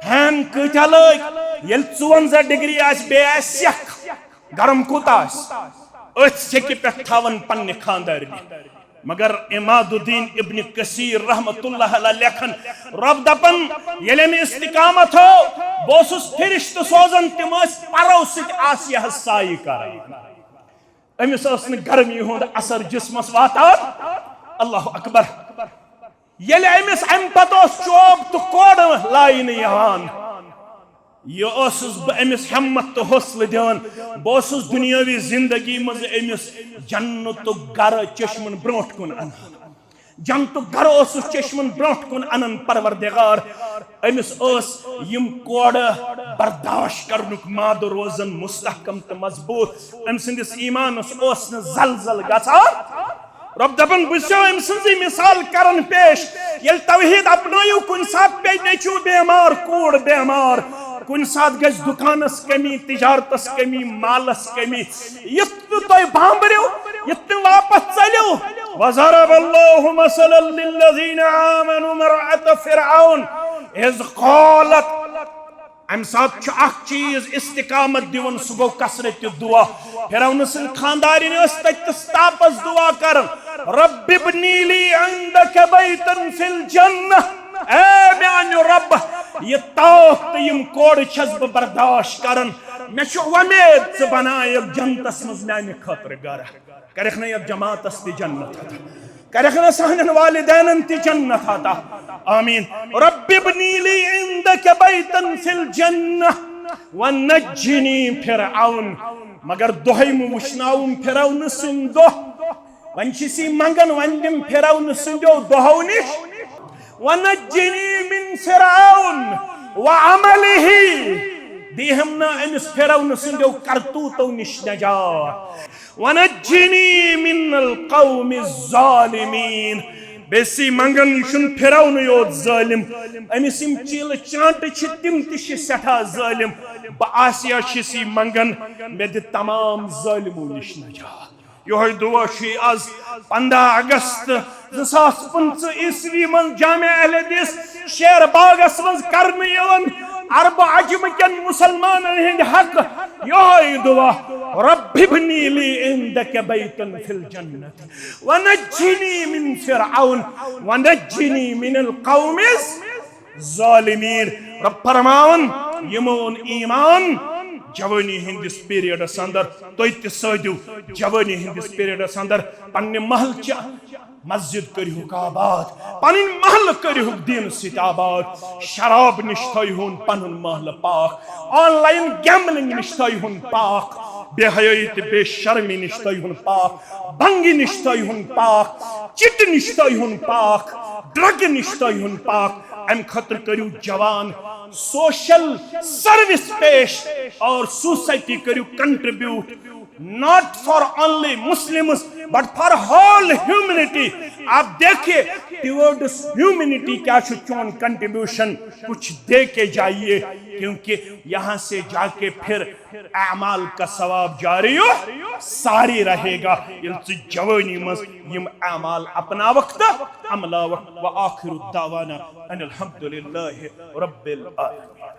فین کۭتیاہ لٲگۍ؟ ییٚلہِ ژُوَنزاہ ڈگری آسہِ، بیٚیہِ آسہِ سیٚکھ، گرم کوٗتاہ آسہِ؟ أتھۍ سیٚکہِ پٮ۪ٹھ تھاوان پننہِ خاندارنہِ۔ مگر عماد الدین ابن کثیر رحمت اللہ علیہ لیکھان، رب دپان، ییٚلہِ أمۍ استقامت ہٲو، بہٕ اوسُس فرشتہٕ سوزان، تِم ٲسۍ پرو سۭتۍ آسیہس سایہِ کران۔ أمِس ٲس نہٕ گرمی ہُنٛد اثر جسمس واتان۔ اللہ اکبر۔ ییٚلہِ أمِس اَمہِ پتہٕ اوس چوب تہٕ کورٕ لاینہٕ یِوان، یہِ اوسُس بہٕ أمِس ہمت تہٕ حوصلہٕ دِوان۔ بہٕ اوسُس دُنیٲوی زندگی منٛز أمِس جنتُک گرٕ چشمن برونٛٹھ کُن انان۔ جنتُک گرٕ اوسُس چشمن برونٛٹھ کُن انان۔ پروردگار، أمِس ٲس یِم کورٕ برداشت کرنُک مادٕ روزان مستحکم تہٕ مضبوٗط۔ أمۍ سٕنٛدِس ایمانس اوس نہٕ زلزل گژھان۔ رب دپان، بہٕ چھُسو أمۍ سٕنٛزٕے مثال کران پیش۔ ییٚلہِ توحید اپنٲیِو، کُنہِ ساتہٕ پیٚیہِ نیٚچوٗ بیمار، کوٗر بیمار، کُنہِ ساتہٕ گژھِ دُکانس کمی، تجارتس کمی، مالس کمی۔ یُتھ نہٕ تُہۍ بامبرِو، یُتھ نہٕ واپس ژٔلِو۔ وضرب الله مثلا للذين آمنوا امرأة فرعون إذ قالت امہِ ساتہٕ چھُ اکھ چیٖز استقامت دِوان، سُہ گوٚو کثرت دعا۔ فرعون سٕنٛدۍ خاندارِنۍ ٲس تتہِ تس تاپس دعا کران، "رب ابنی لی عندک بیتا فی الجنہ"، اے میانہِ رب، یہِ تاپھ تہٕ یِم کوڑٕ چھَس بہٕ برداشت کران، مےٚ چھُ وۄمید ژٕ بنایَکھ جنتس منٛز میانہِ خٲطرٕ گرٕ۔ کرکھ نہ یتھ جماعتس تہِ جنت عطا، کرکھ نہ سانٮ۪ن والدینن تہِ جنت عطا۔ آمین۔ رب ابنی لی عندک بیتا فی الجنہ ونجنی فرعون۔ مگر دۄہے مہٕ وٕچھناوُن فرعون سُنٛد دۄہ۔ وۄنۍ چھِ سی منگان، وۄنۍ دِم فرعون سٕنٛدیو دۄہو نِش۔ ونجنی من فرعون وعملہ، دیہم نہ أمِس فرعون سٕنٛدیو کرتوٗتو نِش نجات۔ ونجنی من القوم الظالمین۔ بیٚیہِ سی منگان، یہِ چھُنہٕ فرعونٕے یوت ظٲلِم، أمِس یِم چیٖلہٕ چانٹہٕ چھِ تِم تہِ چھِ سٮ۪ٹھاہ ظٲلِم۔ بہٕ آسیا چھِ سی منگان، مےٚ دِ تمام ظٲلمو نِش نجات۔ یہوے دعا چھُ از پنٛداہ اگست زٕ ساس پٕنٛژٕہ عیسوی منٛز جامع اہل حدیث شیر باغس منٛز کرنہٕ یِوان۔ عرب عجم کٮ۪ن مسلمانن ہٕنٛدِ حق یہوے دعا، رب ابنی لی عندک بیتا فی الجنت ونجنی من فرعون ونجنی من القوم ظالمین۔ رب فرماوان، یِمو اوٚن ایمان جوٲنی ہٕنٛدِس پیریڈس اندر، تُہۍ تہِ سٲدِو جوٲنی ہٕنٛدِس پیریڈس اندر پننہِ محلہٕ چہِ مسجد کٔرِہُکھ آباد، پنٕنۍ محلہٕ کٔرِہُکھ دیٖنہٕ سۭتۍ آباد، شراب نِش تھٲیہُن پنُن محلہٕ پاک، آن لائن گیمبلنگ نِش تھٲیہُن پاک، بے حیٲیی تہٕ بے شرمی نِش تھٲیہُن پاک، بنگہِ نِش تھٲیہُن پاک، چٹہِ نِش تھٲیہُن پاک، ڈرگ نِش تھٲیہُن پاک۔ امہِ خٲطرٕ کٔرِو جوان سوشل سروس پیش اور سوسائٹی کٔرِو contribute, not for only Muslims but for whole humanity۔ آپ دیکھیے، ٹیورڈس ہیومینٹی کیا چھُ چون کنٹریبیوشن، کچھ دے کے جائیے، کیونکہ یہاں سے جا کے پھر اعمال کا ثواب جاری و ساری رہے گا۔ ییٚلہِ ژٕ جوٲنی منٛز یِم اعمال اپناوکھ تہٕ عملاوکھ۔ وآخر دعوانا ان الحمد للہ رب العالمین۔